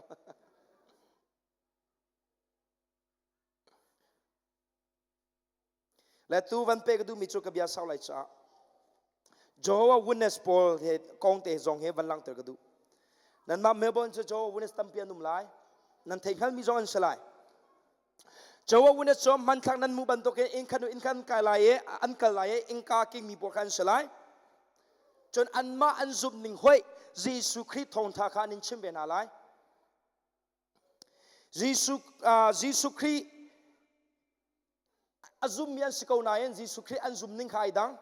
Speaker 1: Le tu van pe ka duhmi cu ka bia sau lai caah. Jehovah Witness pawl he kong te zong he van langhter ka duh. Nanmah Melbourne cu Jehovah Witness tampi an um lai. Nan theih hngalmi zong an si lai. Jehovah Witness cu hmanthlak nan hmuh bantukin inn khat hnu inn khat an kai lai i an kal lai i innka kingmi pawl kha an si lai. Cun anmah an zumh ning hoih Jesuh Khrih thawngṭha kha an in chim ve hna lai. Jesuh, uh, Jesuh Khrih a zummi an si ko nain Jesuh Khrih an zum ning kha ai dang.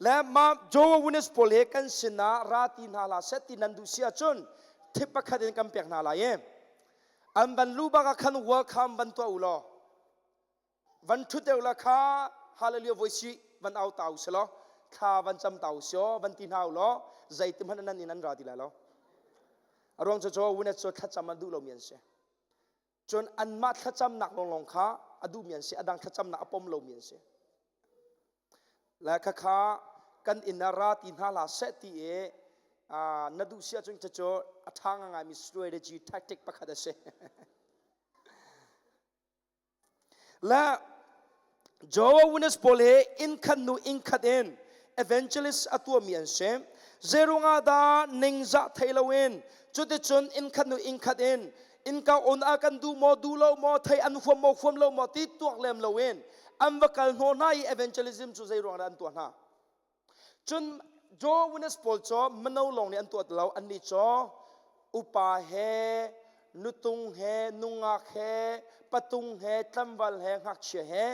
Speaker 1: Le ma Jehovah Witness pawl he kan sinah ra ti hna hlah seh ti nan duh si ahcun thip pakhat in kan pek hna lai i an van lu bak ah khan welcome van tuah u law van ṭhut deuh la kha hallelujah voi si van au ta u si law thla van cam ta u si aw van ti hna u law zeitim hmanh nan in an ra ti lai lo a ruang cu Jehovah Witness cu thlacam an duh lomi an si Cun anmah thlacamnak lawnglawng kha a duhmi an si, a dang thlacamnak a pom lomi an si. Le khakha kan inn ah ra ti hna hlah seh ti i na duh si ahcun cucu a ṭha ngaingaimi strategy tactic pakhat a si. Le Jehovah Witness pawl hi inn khat hnu inn khat in evangelist a tuahmi an si. Zeirungah dah ningzah thei loin cuticun inn khat hnu inn khat in innka on ah kan duh maw duh lo maw thei an huam maw huam lo maw ti tuak lem loin an va kal hnawh hna i evangelism cu zeiruang dah an tuah hna. Cun Joe Witness pawl cu mino lawng nih an tuah ti lo. Annih cu upa he, nutung he, nungak he, patung he, tlangval he, ngakchia he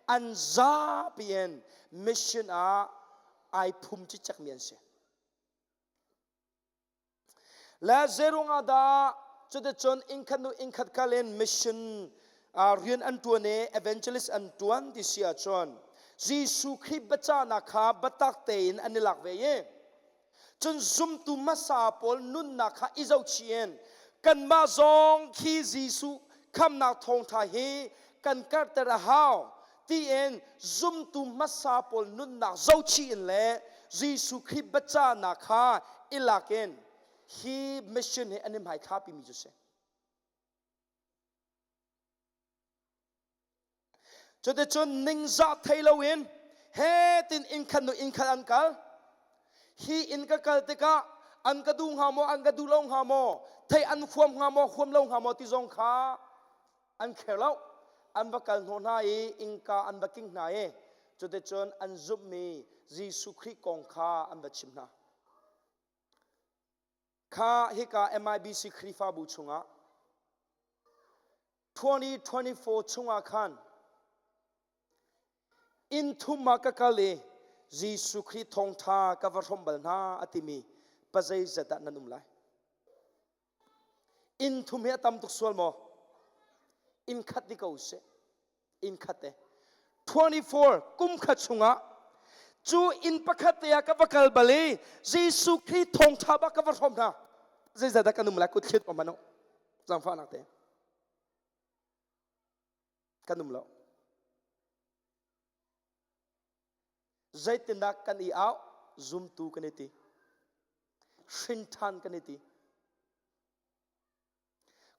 Speaker 1: an zapi in mission ah ai phum cicekmi an si. Le zeiruangah dah cuticun innkhat hnu innkhat kal in mission rian an ṭuan i evangelist an ṭuan ti si ahcun Jesuh Khrih biacahnak kha biatak tein an i lak ve i cun zumtu hmasa pawl nunnak kha i zohchih in kanmah zong khi Jesuh khamnak thawngṭha hi kan karhter a hau tiin zumtu hmasa pawl nunnak zohchih in le Jesuh Khrih biacahnak kha i lak in hi mission hi an i hmaithlapi mi cu si. Cuticun ningzah thei loin he tin inn khat nu inn khat an kal. Hi inn ka kal tikah an ka duh hnga maw an ka duh lo hnga maw thei an huam hnga maw huam lo hnga maw ti zong kha an kher lo an va kal hnawh hna i innka an va king hna i cuticun an zumhmi Jesuh Khrih kong kha an va chim hna kha hika MIBC Khrihfabu chungah 2024 chungah khan inn thum ah ka kal i Jesuh Khrih thawngṭha ka va hrawmh bal hna a timi pazeizat dah nan um lai Inn thum hi a tam tuk sual maw? Inn khat di ko sih. Inn khat te. 24 kum khat chungah cu inn pakhat te ah ka va kal bal i Jesuh Khrih thawngṭha bak ka va hrawm hna. Zeizat dah kan um lai kut thlit om manu. Zangfahnak te. Kan um lo. Zeitindah kan i au? Zumtu kan i ti. Hrinṭhan kan i ti.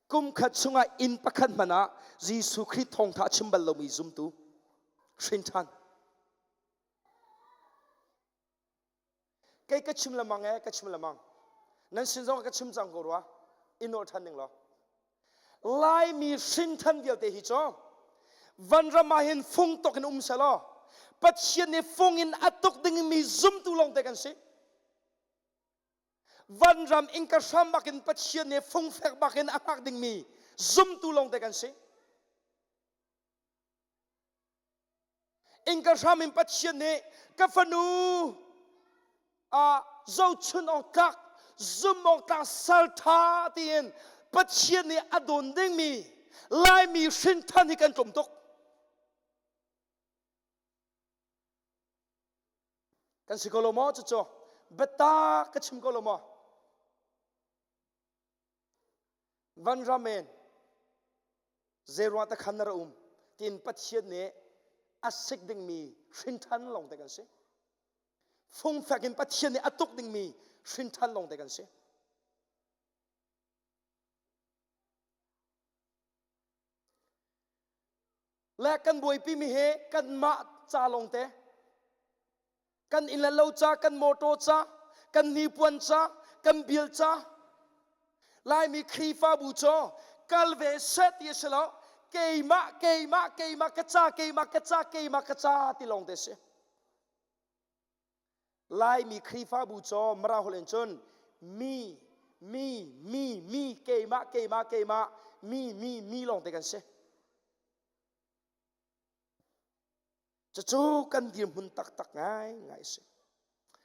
Speaker 1: Kum khat chungah inn pakhat hmanh ah Jesuh Khrih thawngṭha a chim bal lomi zumtu hrinṭhan. Kei ka chim lemang e, ka chim lemang. Nan sin zong ka chim cang ko rua. I nawl ṭhan ning law. Laimi hrinṭhan vialte hi cu vanram ah hin fung tok in um selaw Pathian nih fung in a tuk dingmi zumtu lawngte kan si. Vanram innka hram bak in Pathian nih fungfek bak in a hngak dingmi zumtu lawngte kan si. Innka hram in Pathian nih ka fanu ah zohchun awk tlak zum awk tlak sal ṭha tiin Pathian nih a dawn dingmi Laimi hrinṭhan hi kan tlawm tuk. Kan si ko lo maw cucu? Biatak ka chim ko lo maw? Van ram in zeiruang ta khan na ra um tiin Pathian nih a sik dingmi hrinṭhan lawng te kan si. Fungfek in Pathian nih a tuk dingmi hrinṭhan lawng te kan si. Le kan buaipi mi hi kanmah ca lawng te. Kan inn le lo ca, kan motor ca, kan hnipuan ca, kan bil ca. Laimi Khrihfabu cu kal ve seh ti a si lo. Keimah, keimah, keimah ka ca, keimah ka ca, keimah ka ca ti lawng te si. Laimi Khrihfabu cu Mara holh in cun mi, mi, mi, mi, keimah, keimah, keimah, mi, mi, mi lawng te kan si. Cucu kan dirhmun taktak ngaingai a si.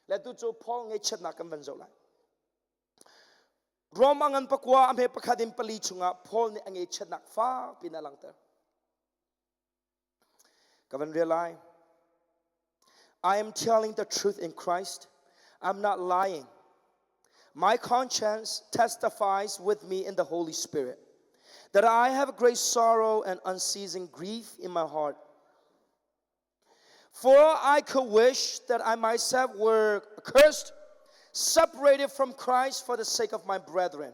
Speaker 1: Le tu cu Paul ngaihchiatnak kan van zoh lai. Rom a ngan pakua a hme pakhat in pali chungah Paul nih a ngaihchiatnak fak piin a langhter. Ka van rel lai. I am telling the truth in Christ. I'm not lying. My conscience testifies with me in the Holy Spirit that I have great sorrow and unceasing grief in my heart. For I could wish that I myself were accursed, separated from Christ for the sake of my brethren,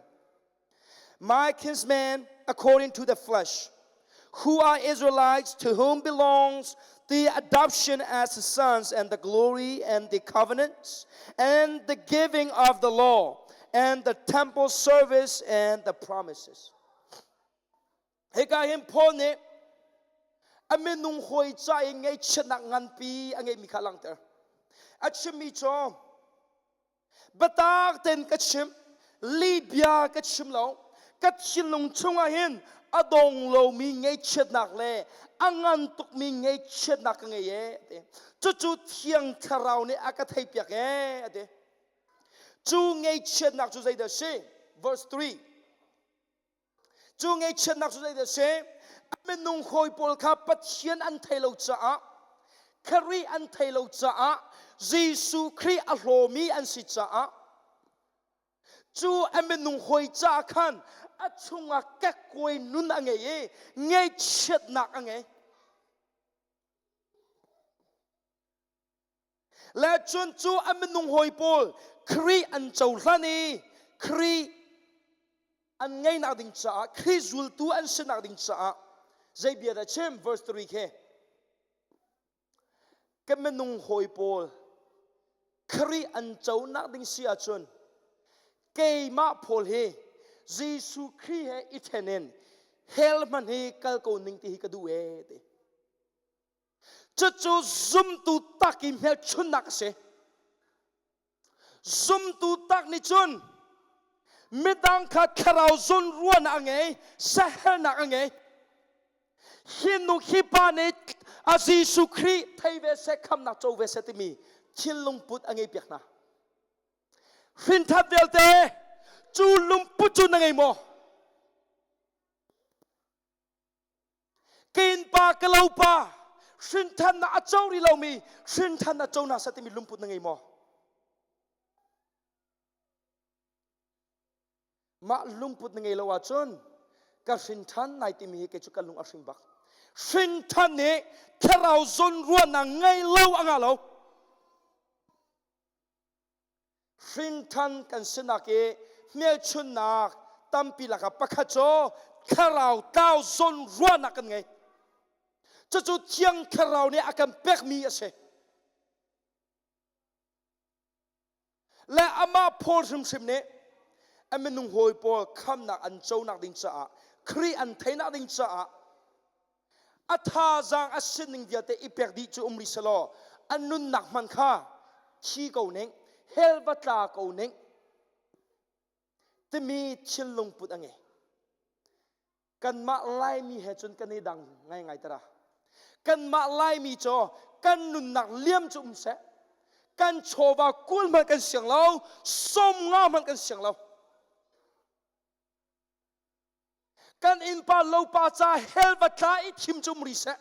Speaker 1: my kinsmen according to the flesh, who are Israelites, to whom belongs the adoption as sons and the glory and the covenants and the giving of the law and the temple service and the promises. Hika hin Paul nih a minung hawi ca i ngaihchiatnak nganpi a ngeihmi kha a langhter. A chimmi cu Biatak tein ka chim, lihbia ka chim lo. Ka thinlung chungah hin a dong lomi ngaihchiatnak le a ngan tukmi ngaihchiatnak ka ngei ee a ti. Cucu Thiang Thlarau nih a ka theihpiak ee a ti. Cu ngaihchiatnak cu zeidah a si? Verse 3. Cu ngaihchiatnak cu zeidah a si? A minung hawi pawl kha Pathian an thei lo caah, Khrih an thei lo caah, Jesuh Khrih a hlawmi an si caah, cu a minung hawi caah khan a chungah kekkuai nun a ngei i ngaihchiatnak a ngei. Le cun cu a minung hawi pawl Khrih an cohlan i Khrih an ngeihnak ding caah Khrih zultu an sinak ding caah zei bia dah chim verse 3 khi ka minung hawi pawl Khrih an conak ding si ahcun keimah Paul hi Jesuh Khrih he i then in hell hmanh hi kal ko ning ti hi ka duh ee ti Cucu zumtu tak i hmelchunhnak a si. Zumtu tak nih cun midang kha thlarau zawnruahnak a ngei, sahelnak a ngei. Hi nu hi pa nih a Jesuh Khrih thei ve seh, khamnak co ve seh timi thinlung put a ngei piak hna. Hrinthat vialte cu lungput cu na ngei maw? Ka pa ka lo pa hrinthannak a co rih lomi hrinthannak co hna seh timi lungput na ngei maw? Mah lungput na ngei lo ahcun ka hrinthan nai timi hi kei cu ka lung a hring bak. Hrinthan nih thlarau zawnruahnak ngei lo a ngah lo. Hrinṭhan kan sinak i hmelchunhnak tampi lakah pakhat cu thlarau tlau zawnruahnak kan ngei. Cucu Thiang Thlarau nih a kan pekmi a si. Le amah Paul hrimhrim nih a minung hawi pawl khamnak an conak ding caah Khrih an theihnak ding caah A thazaang a sining vialte i pek dih cu um rih selaw a nunnak hmanh kha thi ko ning, hell va tla ko ning timi thinlung put a ngei. Kanmah Laimi he cun kan i dang ngaingai tara. Kanmah Laimi cu kan nunnak liam cu um seh. Kan chawva kul hmanh kan siang lo, som nga hmanh kan siang lo. Kan innpa lopa ca hell va tla i thim cu um rih seh.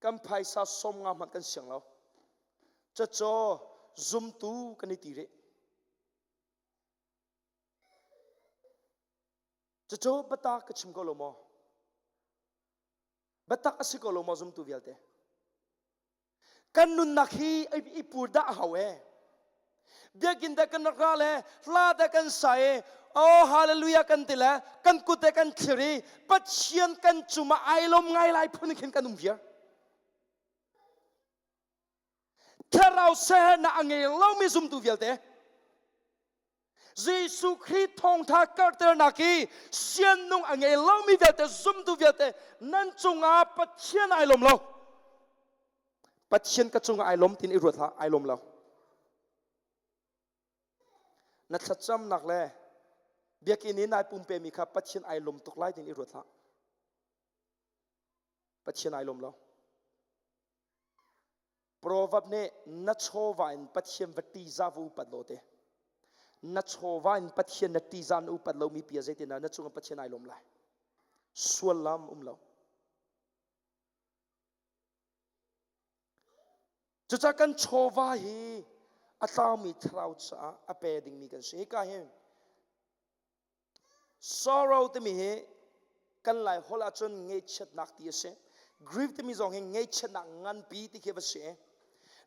Speaker 1: Kan phaisa som nga hmanh kan siang lo. Cacaw zumtu kan i ti rih. Cacaw biatak ka chim ko lo maw? Biatak a si ko lo maw zumtu vialte? Kan nunnak hi i pur dah a hau e. Biakinn te kan rak ra le hla te kan sa i oh hallelujah kan ti le kan kut te kan thlir i Pathian kan cungah ai lawm ngai lai phun khin kan um viar. Thlarau siaherhnak a ngei lomi zumtu vialte Jesuh Khrih thawngtha karhternak hi siannung a ngei lomi vialte zumtu vialte nan cungah Pathian ai lawm lo. Pathian ka cungah ai lawm tin i ruat hlah, ai lawm lo. Na thlacamnak le biakinn i nai pumpemi kha Pathian ai lawm tuk lai tin i ruat hlah. Pathian ai lawm lo. Proverb nih na chawva in Pathian va ṭihzah va upat law te. Na chawva in Pathian na ṭihzah na upat lomi pi ah zeitindah na cungah Pathian ai lawm lai? Sual lam um lo. Cucaah kan chawva hi a tlaumi thlarau caah a pe dingmi kan si. Hika hin Sorrow timi hi kan Lai holh ahcun ngaihchiatnak ti a si. Grief timi zong hi ngaihchiatnak nganpi ti khi va si.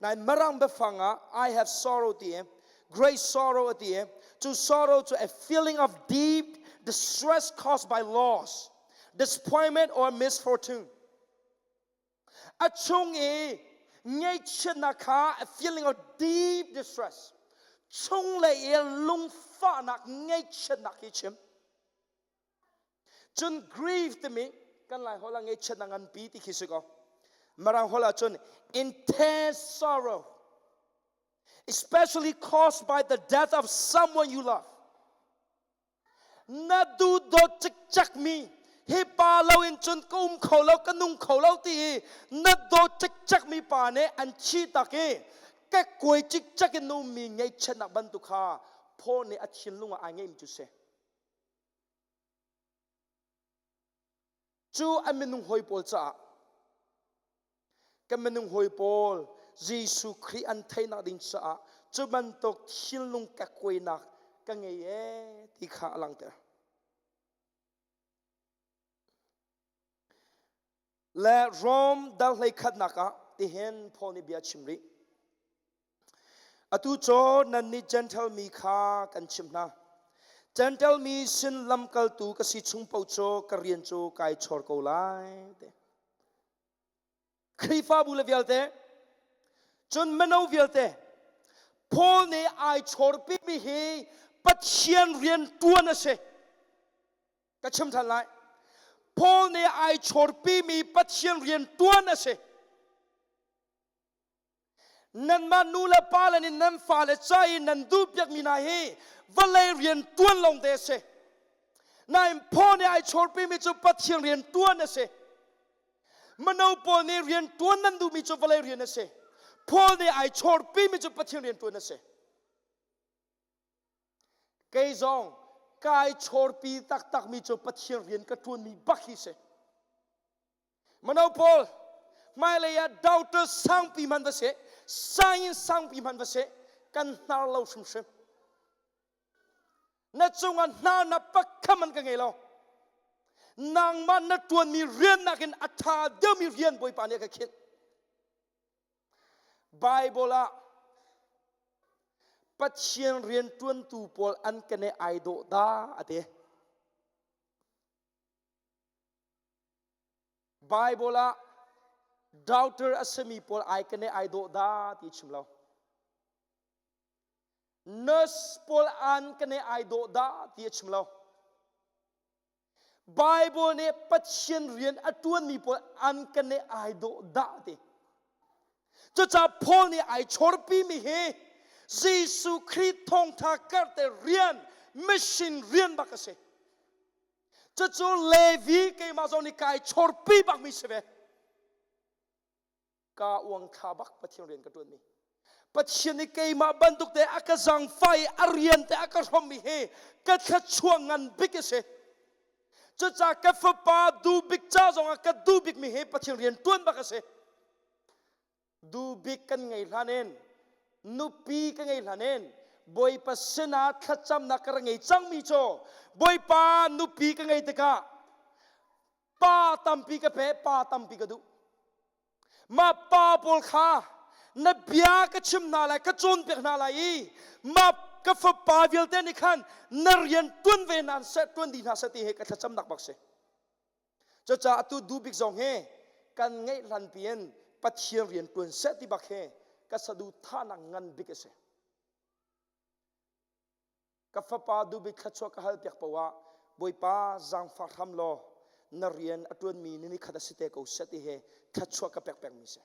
Speaker 1: Nain Mirang biafang ah I have sorrow ti i great sorrow a ti i cu sorrow cu a feeling of deep distress caused by loss, disappointment or misfortune. A chung i ngaihchiatnak kha a feeling of deep distress chunglei i lungfahnak ngaihchiatnak hi chim. Cun grief timi kan Lai holh ah ngaihchiatnak nganpi ti khi si ko. Mirang holh ah cun intense sorrow especially caused by the death of someone you love. Na duhdawt cikcekmi hi pa lo in cun ka um kho lo ka nung kho lo ti i na dawt cikcekmi pa nih an thi tak i kekkuai cikcek in na ummi ngaihchiatnak bantuk kha Paul nih a thinlung ah ai ngeihmi cu si. Cu a minung hawi pawl caah Kan minung hawi pawl Jesuh Khrih an theihnak ding caah cu bantuk thinlung kekkuainak ka ngei ee ti kha a langhter. Le Rom dal hlei khatnak ah tihin Paul nih bia chim rih. Atu cu nannih Jentail mi kha kan chimh hna. Jentail mi sin lamkaltu ka si chung paoh cu ka rian cu kai chawr ko lai. Te. Khrihfabu le vialte, cun mino vialte, Paul nih ai chawrpimi hi Pathian rian ṭuan a si. Ka chim ṭhan lai. Paul nih ai chawrpimi Pathian rian ṭuan a si. Nanmah nu le pa le nih nan fale ca i nan duhpiakmi hna hi vawlei rian ṭuan lawng te a si. Nain phaw nih ai chawrpimi cu Pathian rian ṭuan a si. Mino pawl nih rian ṭuan nan duhmi cu vawlei rian a si. Paul nih ai chawrpimi cu Pathian rian ṭuan a si. Kei zong kai chawrpi taktakmi cu Pathian rian ka ṭuanmi bak hi si. Mano pawl hmailei ah doctor sangpi hman va seh, science sangpi hman va seh, kan hnar lo hrimhrim. Na cungah hna na pakham an ka ngei lo. Nangmah na ṭuanmi rian nakin a ṭha deuhmi rian Bawipa nih a ka khinh. Bible ah Pathian rian ṭuantu pawl an kan i ai dawh dah a ti. Bible ah doctor a simi pawl ai kan i ai dawh dah ti chim lo. Nurse pawl an kan i ai dawh dah ti a chim lo. Bible nih Pathian rian a ṭuanmi pawl an kan i ai dawh dah ti. Cucaah Paul nih ai chawrpimi hi Jesuh Khrih thawngṭha karhte rian mission rian bak a si. Cucu Levi keimah zong nih kai chawrpi bakmi si ve. Ka uang thla bak Pathian rian ka ṭuanmi. Pathian nih keimah bantuk te a ka zangfah i a rian te a ka hrawmmi hi ka thluachuah ngan bik a si. Cucaah ka fapa duh bik ca zongah ka duh bikmi hi Pathian rian ṭuan bak a si. Duh bik kan ngei hlan in nupi ka ngei hlan in Bawipa sinah thlacamnak ka rak ngei cangmi cu Bawipa nupi ka ngei tikah pa tampi ka pe pa tampi ka duh mah pa pawl kha na bia ka chim hna lai ka cawnpiak hna lai i mah ka fapa vialte nih khan na rian tuan ve hna seh tuan dih hna seh ti hi ka thlacamnak bak si Cucaah atu duh bik zong hi kan ngeih hlan piin Pathian rian ṭuan seh ti bak hi ka saduhthahnak ngan bik a si. Ka fapa duhbik thluachuah ka hal piak paoh ah Bawipa zaangfah hram law na rian a ṭuanmi ni nikhat a si te ko seh ti he thluachuah ka pek pengmi si.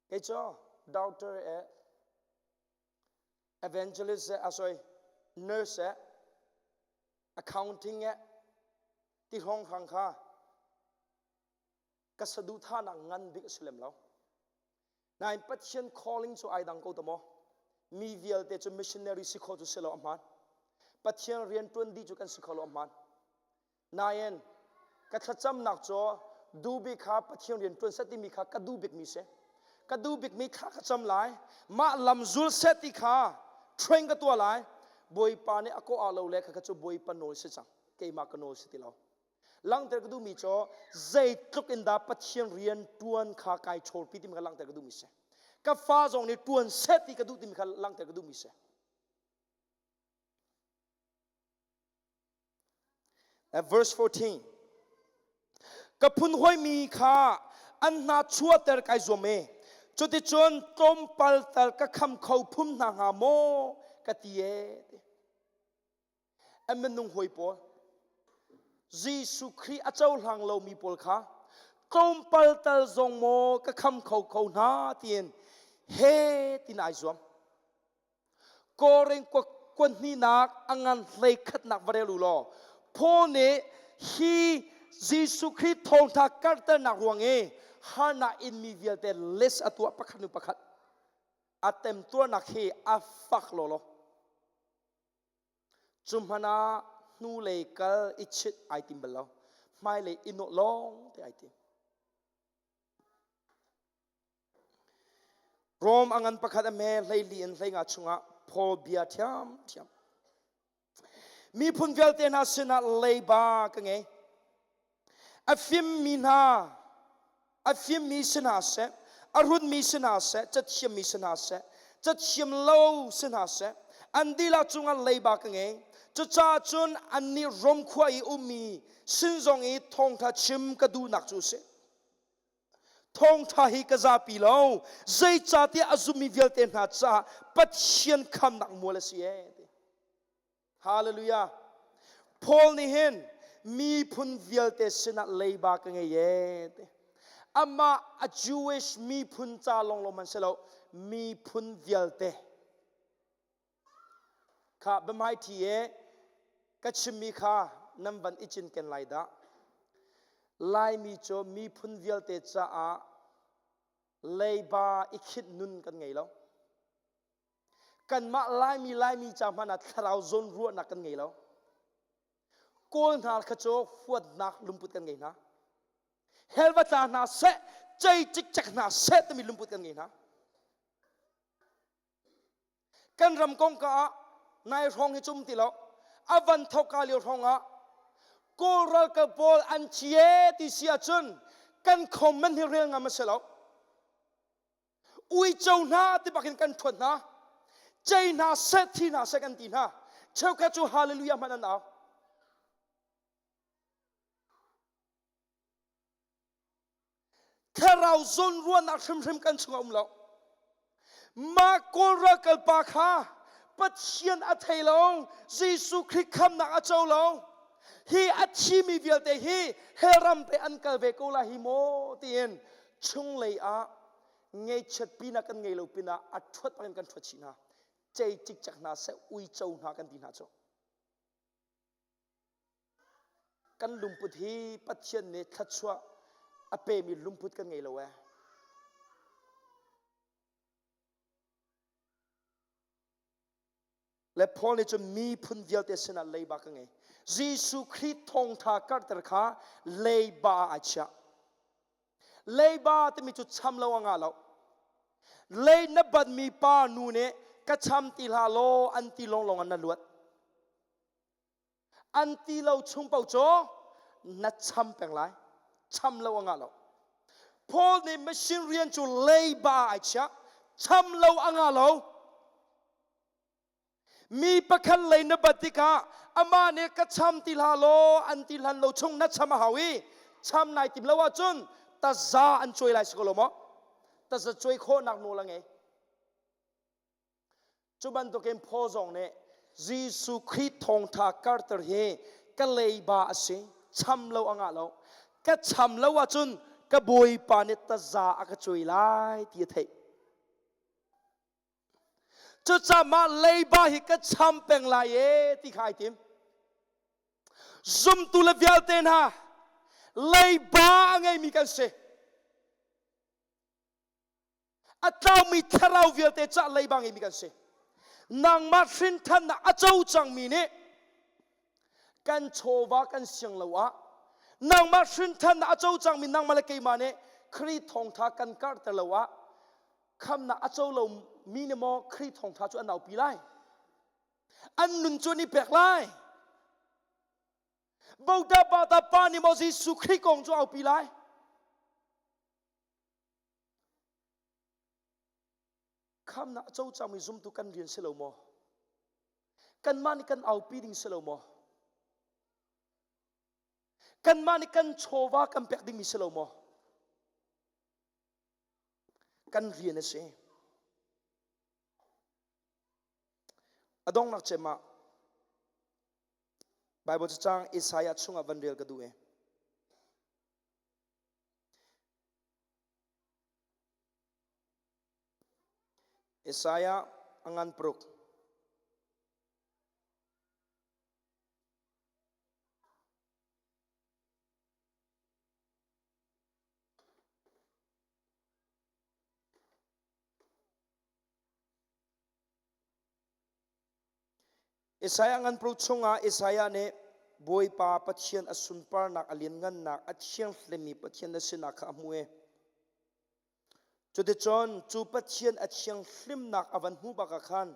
Speaker 1: Kei cu doctor e evangelist e sorry nurse e accounting e ti hrawng hrang kha ka saduhthahnak ngan bik a si lem lo. Nain Pathian calling cu ai dang ko ta maw? Mi vialte cu missionary si kho cu si lo a hmaan. Pathian rian ṭuan dih cu kan si kho lo a hmaan. Nain ka thlacamnak cu duh bik kha Pathian rian ṭuan seh timi kha ka duh bikmi si. Ka duh bikmi thla ka cam lai. Mah lam zul seh ti kha train ka tuah lai. Bawipa nih a kawh ah lo le kha cu Bawipa nawl si cang. Keimah ka nawl si ti lo. Langhter ka duhmi cu zeitluk in dah Pathian rian ṭuan kha kai chawlpi timi kha langhter ka duhmi si. Ka fa zong nih ṭuan seh ti ka duh timi kha langhter ka duhmi si. Verse 14 Ka phunhawimi kha an hna chuahter kai zuam e. Cuticun tlawmpal tal ka kham kho phum hna hnga maw ka ti e. An minung hawi pawl Jesuh Khrih a cohlang lomi pawl kha tlawmpal tal zong maw ka kham kho kho hna tiin he tin ai zuam. Korin kuanhnihnak a ngan hlei khatnak va rel u law Paul nih hi Jesuh Khrih thawngtha karhternak ruang i harnak inmi vialte list a tuah pakhat hnu pakhat a temtuarnak hi a fak lawlaw. Cu hmanh ah hnulei kal i chit ai tim bal lo. Hmailei i nawh lawng te ai tim. Rom a ngan pakhat a hme hleili in hleinga chungah Paul bia ṭhiamṭhiam. Miphun vialte hna sinah leiba ka ngei. A fimmi hna, a fimmi si hna seh, a rutmi si hna seh, cathiammi si hna seh, cathiam lo si hna seh, an dihlak cungah leiba ka ngei. Cucaah cun annih Rom khua i ummi sin zong i thawngṭha chim ka duhnak cu a si. Thawngṭha hi ka zapi lo, zeicahtiah a zummi vialte hna caah Pathian khamnak mual a si ee. Hallelujah. Paul nih hin miphun vialte sinah leiba ka ngei ee ti. Amah a Jewish miphun ca lawng lawng man si lo, miphun vialte. Kha biahmaiṭhi e ka chimmi kha nan van i cinken lai dah. Laimi cu miphun vialte caah leiba i khinh nun kan ngei lo. Kanmah Laimi Laimi ca hmanh ah thlarau zawn ruahnak kan ngei lo. Kawl hna kha cu huatnak lungput kan ngei hna. Hell va tla hna seh, cei cikcek hna seh timi lungput kan ngei hna. Kan ram kongka ah nai hrawng hi cum ti lo. A van thoka lio hrawng ah Kawl ralkap pawl an thi e ti si ahcun kan comment hi rel ngam a si lo. Uico hna ti bak in kan ṭhuat hna. Cei hna seh thi hna seh kan ti hna. Cheukhat cu hallelujah hmanh an au. Thlarau zawnruahnak hrimhrim kan chungah um lo. Mah Kawl ralkal pa kha Pathian a thei lo, Jesuh Khrih khamnak a co lo. Hi a thimi vialte hi hell ram te an kal ve ko lai hi maw tiin chunglei ah ngeihchiat pinak kan ngei lo pinah a ṭhuat bangin kan ṭhuat chih hna. Cei cikcek hna seh, uico hna kan ti hna cu. Kan lungput hi Pathian nih thluachuah a pemi lungput kan ngei lo ee. Le Paul nih cun miphun vialte sinah leiba ka ngei. Jesuh Khrih thawngṭha karhter kha leiba ah ai chiah. Leiba timi cu cham lo a ngah lo. Lei na batmi pa nu nih ka cham ti hlah law an ti lawnglawng ah na luat. An ti lo chung paoh cu na cham peng lai. Cham lo a ngah lo. Paul nih machine rian cu leiba ai chiah. Cham lo a ngah lo. Mi pakhat lei na bat tikah amah nih ka cham ti hlah law an ti hlan lo chung na cham a hau i cham nai tim lo ahcun Taza an cuai lai si ko lo maw? Taza cuai khawhnak nawl a ngei. Cu bantukin Paul zong nih Jesuh Khrih thawngtha karter hi ka leiba a si, cham lo a ngah lo. Ka cham lo ahcun ka Bawipa nih taza a ka cuai lai ti a theih. Cucaah mah leiba hi ka cham peng lai e ti kha ai tim. Zumtu le vialte hna leiba a ngeimi kan si. A tlaumi thlarau vialte cah leiba ngeimi kan si. Nangmah hrinthannak a co cangmi nih kan chawva kan siang lo ah nangmah hrinthannak a co cangmi nangmah le keimah nih Khrih thawngtha kan karhter lo ah khamnak a co lo mi nih maw Khrih thawngtha cu an aupi lai an nun cu an i pek lai Bota pa ta pa nih maw Jesuh Khrih kong cu aupi lai Khamnak a co cangmi zumtu kan rian si lo maw? Kanmah nih kan aupi ding si lo maw? Kanmah nih kan chawva kan pek dingmi si lo maw? Kan rian a si. A donghnak cem ah Bible cacang Isaiah chungah van rel ka duh e. Isaiah a ngan paruk. Isaiah ngan paruk chungah Isaiah nih Bawipa Pathian a sunparnak a lianngannak a thianghlimmi Pathian na sinak kha a hmu i cuticun cu Pathian a thianghlimnak a van hmuh bak ah khan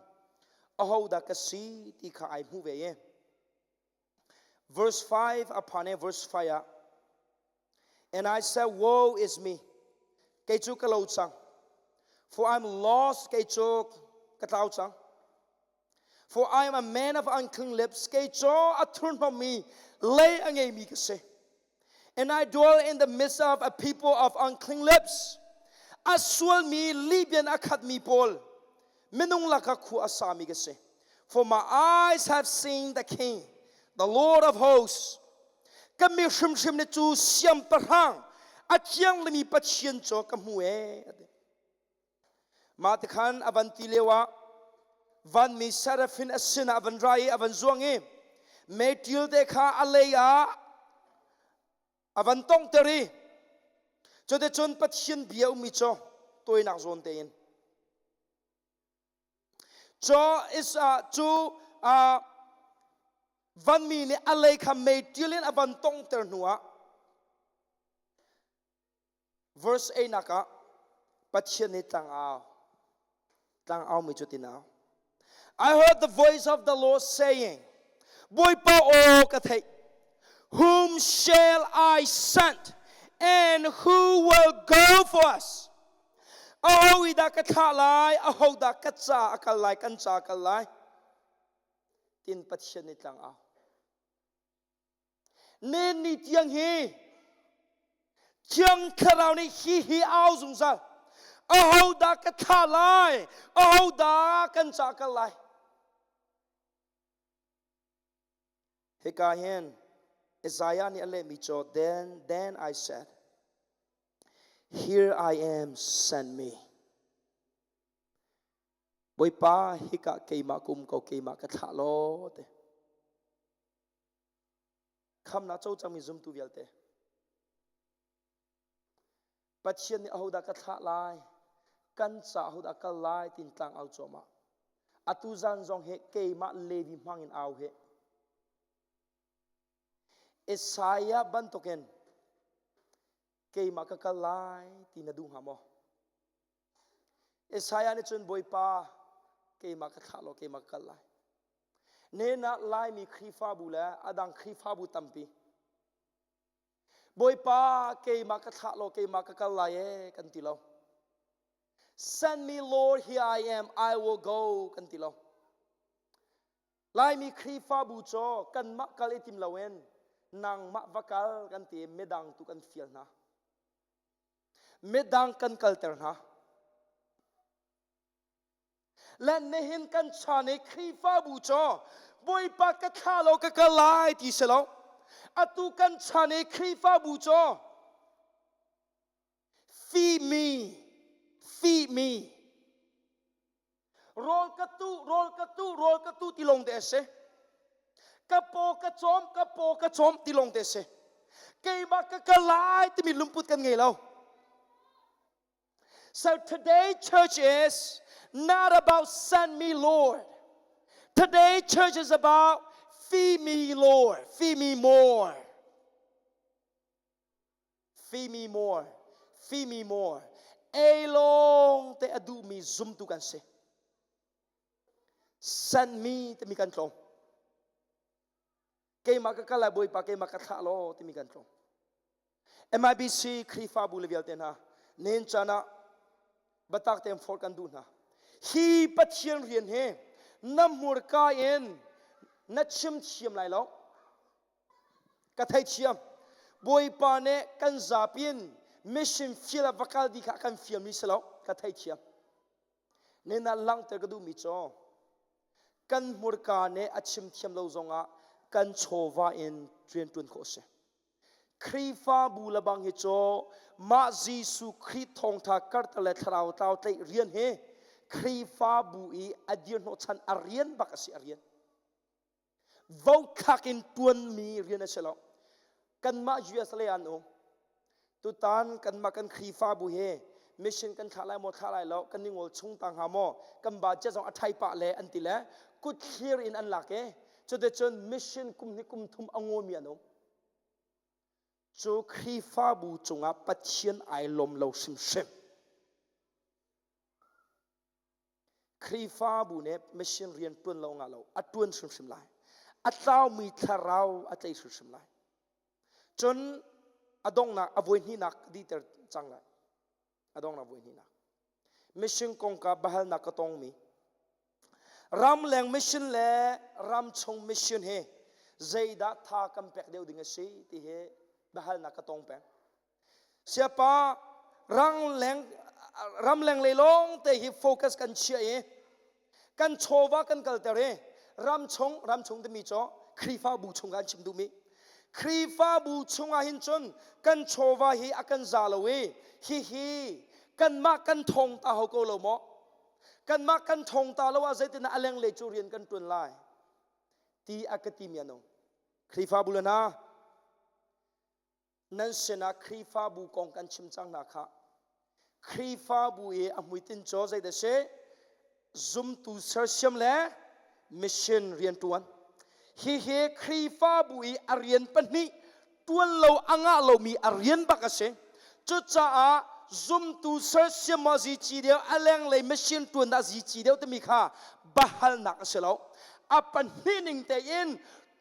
Speaker 1: ahodah ka si ti kha ai hmuh ve i verse 5 a phan i verse 5 ah And I said, Woe is me. Kei cu ka lo cang. For I'm lost. Kei cu ka tlau cang. For I am a man of unclean lips. Kei cu a thurhnawmmi lei a ngeimi ka si. And I dwell in the midst of a people of unclean lips. A sualmi Libyan a khatmi pawl minung lakah khua a sami ka si. For my eyes have seen the King, the Lord of hosts. Ka mi hrimhrim nih cu siangpahrang a thianglimi Pathian cu ka hmu ee. Mah ti khan a van ti lio ah vanmi serafin a sinah a van ra i a van zuang i meiṭil te kha a lei ah a van tonghter i cuticun Pathian bia ummi cu tawinak zawn tein cu is cu vanmi nih a lei kha meiṭil in a van tonghter hnuah Verse 8 nak ah Pathian nih tlangau tlangau mi cu tinau I heard the voice of the Lord saying Bawipa aw ka theih whom shall I send and who will go for us aho i dah ka thlah lai aho dah ka ca a kal lai kan ca a kal lai tin Pathian nih tlangau Nen ni tiang hi Thiang Thlarau nih hi hi au zungzal. Aho dah ka thlah lai? Aho dah kan ca kal lai? Hika hin Isaiah nih a lehmi cu then then I said here I am send me Bawipa hika keimah kum ko keimah ka thlah law te Khamnak co cangmi zumtu vialte Pathian nih ahodah ka thlah lai kan ca ahodah kal lai tin tlang au cuahmah atu zan zong he keimah Levi hmang in au he Isaiah bantukin keimah ka kal lai ti na duh hnga maw Isaiah nih cun Bawipa keimah ka thlah law keimah ka kal lai Nen ah Laimi Khrihfabu le a dang Khrihfabu tampi Bawipa keimah ka thlah law keimah ka kal lai ee kan ti lo. Send me Lord here I am I will go kan ti lo. Laimi Khrihfabu cu kanmah kal i tim loin nangmah va kal kan ti midang tu kan fial hna. Midang kan kalter hna. Le nihin kan chan i Khrihfabu cu Bawipa ka thla lo ka kal lai ti si lo. Atu kan chan i Khrihfabu cu fihmi fihmi rawl ka tu rawl ka tu rawl ka tu ti lawng te a si. Ka paw ka cawm ka paw ka cawm ti lawng te a si. Keimah ka kal lai timi lungput kan ngei lo. So today church is not about send me Lord. Today church is about feed me Lord, feed me more. Feed me more, feed me more. Ei lawng te a duhmi zumtu kan si. Send me timi kan tlawm. Keimah ka kal lai Bawipa keimah ka thlah law timi kan tlawm. MIBC Khrihfabu le vialte hna nen caan ah biatak tein forh kan duh hna. Hi Pathian rian hi na hmurka in na chim thiam lai lo. Ka theithiam. Bawipa nih kan zapi in mission field ah va kal dih kha kan fialmi si lo. Ka theithiam. Nena langhter ka duhmi cu kan hmurka nih a chim thiam lo zongah kan chawva in rian ṭuan khawh a si. Khrihfabu le bang hi cu mah Jesuh Khrih thawngṭha karhter le thlarau tlau tlaih rian hi Khrihfabu i a dirhnawhchan a rian bak a si a rian. Vothlak in ṭuanmi rian a si lo. Kanmah US lei an um. Tutan kanmah kan Khrihfabu hi mission kan thlah lai maw thlah lai lo kan i ngol chung ta hnga maw kan budget zong a ṭhai pah le an ti le kut thlir in an lak i cuticun mission kum hnih kum thum a ngawmi an um. Cu Khrihfabu cungah Pathian ai lawm lo hrimhrim. Khrihfabu nih mission rian ṭuan lo ngah lo a ṭuan hrimhrim lai. A tlaumi thlarau a tlei hrimhrim lai. Cun a donghnak a voi hnihnak ka dihter cang lai. A donghnak voi hnihnak. Mission kongka bahalnak ka tongmi ramleng mission le ramchung mission hi zeidah tha kan pek deuh ding a si ti hi biahalnak ka tong peng. Siapa rangleng ramleng lei lawng te hi focus kan chiah i kan chawva kan kalter i ramchung ramchung timi cu Khrihfabu chung kan chim duhmi Khrihfabu chungah hin cun kan chawva hi a kan za lo i hihi kanmah kan thong ta ho ko lo maw kanmah kan thong ta lo ah zeitin a lenglei cu rian kan tuan lai ti a ka timi an um Khrihfabu le hna nan sinah Khrihfabu kong kan chim cang hna kha Khrihfabu i a hmuitinh cu zeidah si zumtu sersiam le mission rianṭuan hihi Khrihfabu i a rian pahnih ṭuan lo a ngah lomi a rian bak a si cucaah zumtu sersiam maw zici deuh a lenglei mission ṭuan dah zici deuh timi kha bahalnak a si lo a pahnih ning tein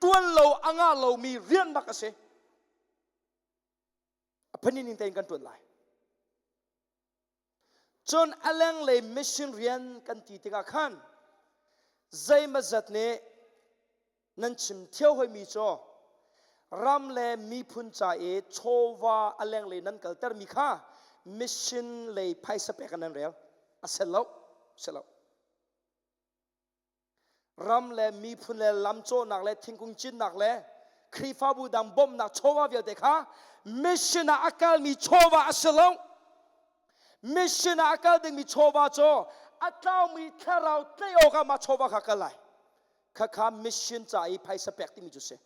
Speaker 1: ṭuan lo a ngah lomi rian bak a si a pahnih ning tein kan ṭuan lai cun a lenglei mission rian kan ti tikah khan zeimazat nih nan chim theo hoimi cu ram le miphun ca i chawva a lenglei nan kaltermi kha mission lei phaisa pek in nan rel a sel lo sel lo Ram le miphun le lamcawhnak le thingkung cinnak le Khrihfabu dang bawmhnak chawva vialte kha mission ah a kalmi chawva a si lo. Mission ah a kal dingmi chawva cu a tlaumi thlarau tlaih awkah mah chawva kha kal lai. Khakha mission ca i phaisa pek timi cu si.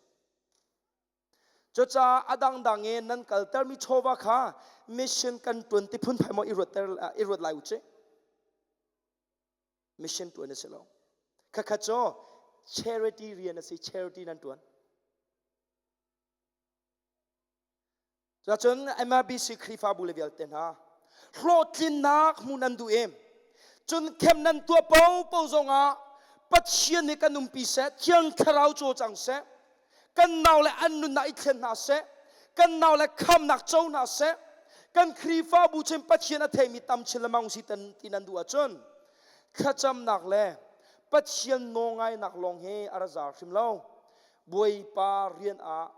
Speaker 1: Cucaah a dangdang in nan kaltermi chawva kha mission kan ṭuan ti phunphai maw i ruat lai u cih. Mission tuan a si lo. Khakhat cu charity rian a si, charity nan tuan. Cun MRBC Khrihfabu le vialte hna hlawhtlinnak hmu nan duh em cun khem nan tuah po po zongah Pathian nih kan umpi seh Thiang Thlarau caw cang seh kan nau le an nunnak i thlen hna seh kan nau le khamnak co hna seh kan Khrihfabu chin Pathian a theimi tam chin lengmang si ti nan duh ahcun thlacamnak le Pathian nawlngainak lawng hi a ra za hrim lo Bawipa rian ah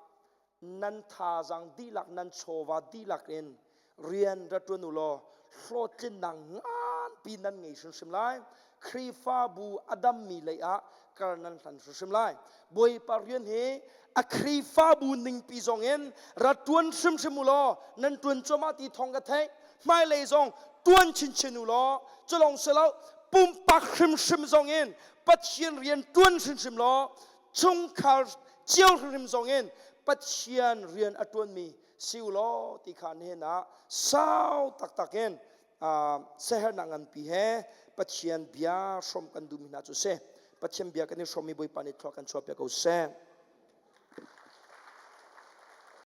Speaker 1: nan thazaang dihlak nan chawva dihlak in. Rian ra ṭuan u law hlawhtlinnak nganpi nan ngei hrimhrim lai. Khrihfabu a dammi lei ah kar nan hlan hrimhrim lai. Bawipa rian hi a Khrihfabu ningpi zong in ra ṭuan hrimhrim u law nan ṭuan cuahmah ti thawng ka theih. Hmailei zong ṭuan chinchin u law culong si lo pumpak hrimhrim zong in Pathian rian ṭuan hrimhrim law chungkhar cio hrimhrim zong in Pathian rian a ṭuanmi si u law ti kha nihin ah sau taktak in sehernak nganpi he Pathian bia hrawm kan duhmi hna cu si. Pathian bia kan i hrawmmi Bawipa nih thlua kan chuahpiak ko seh.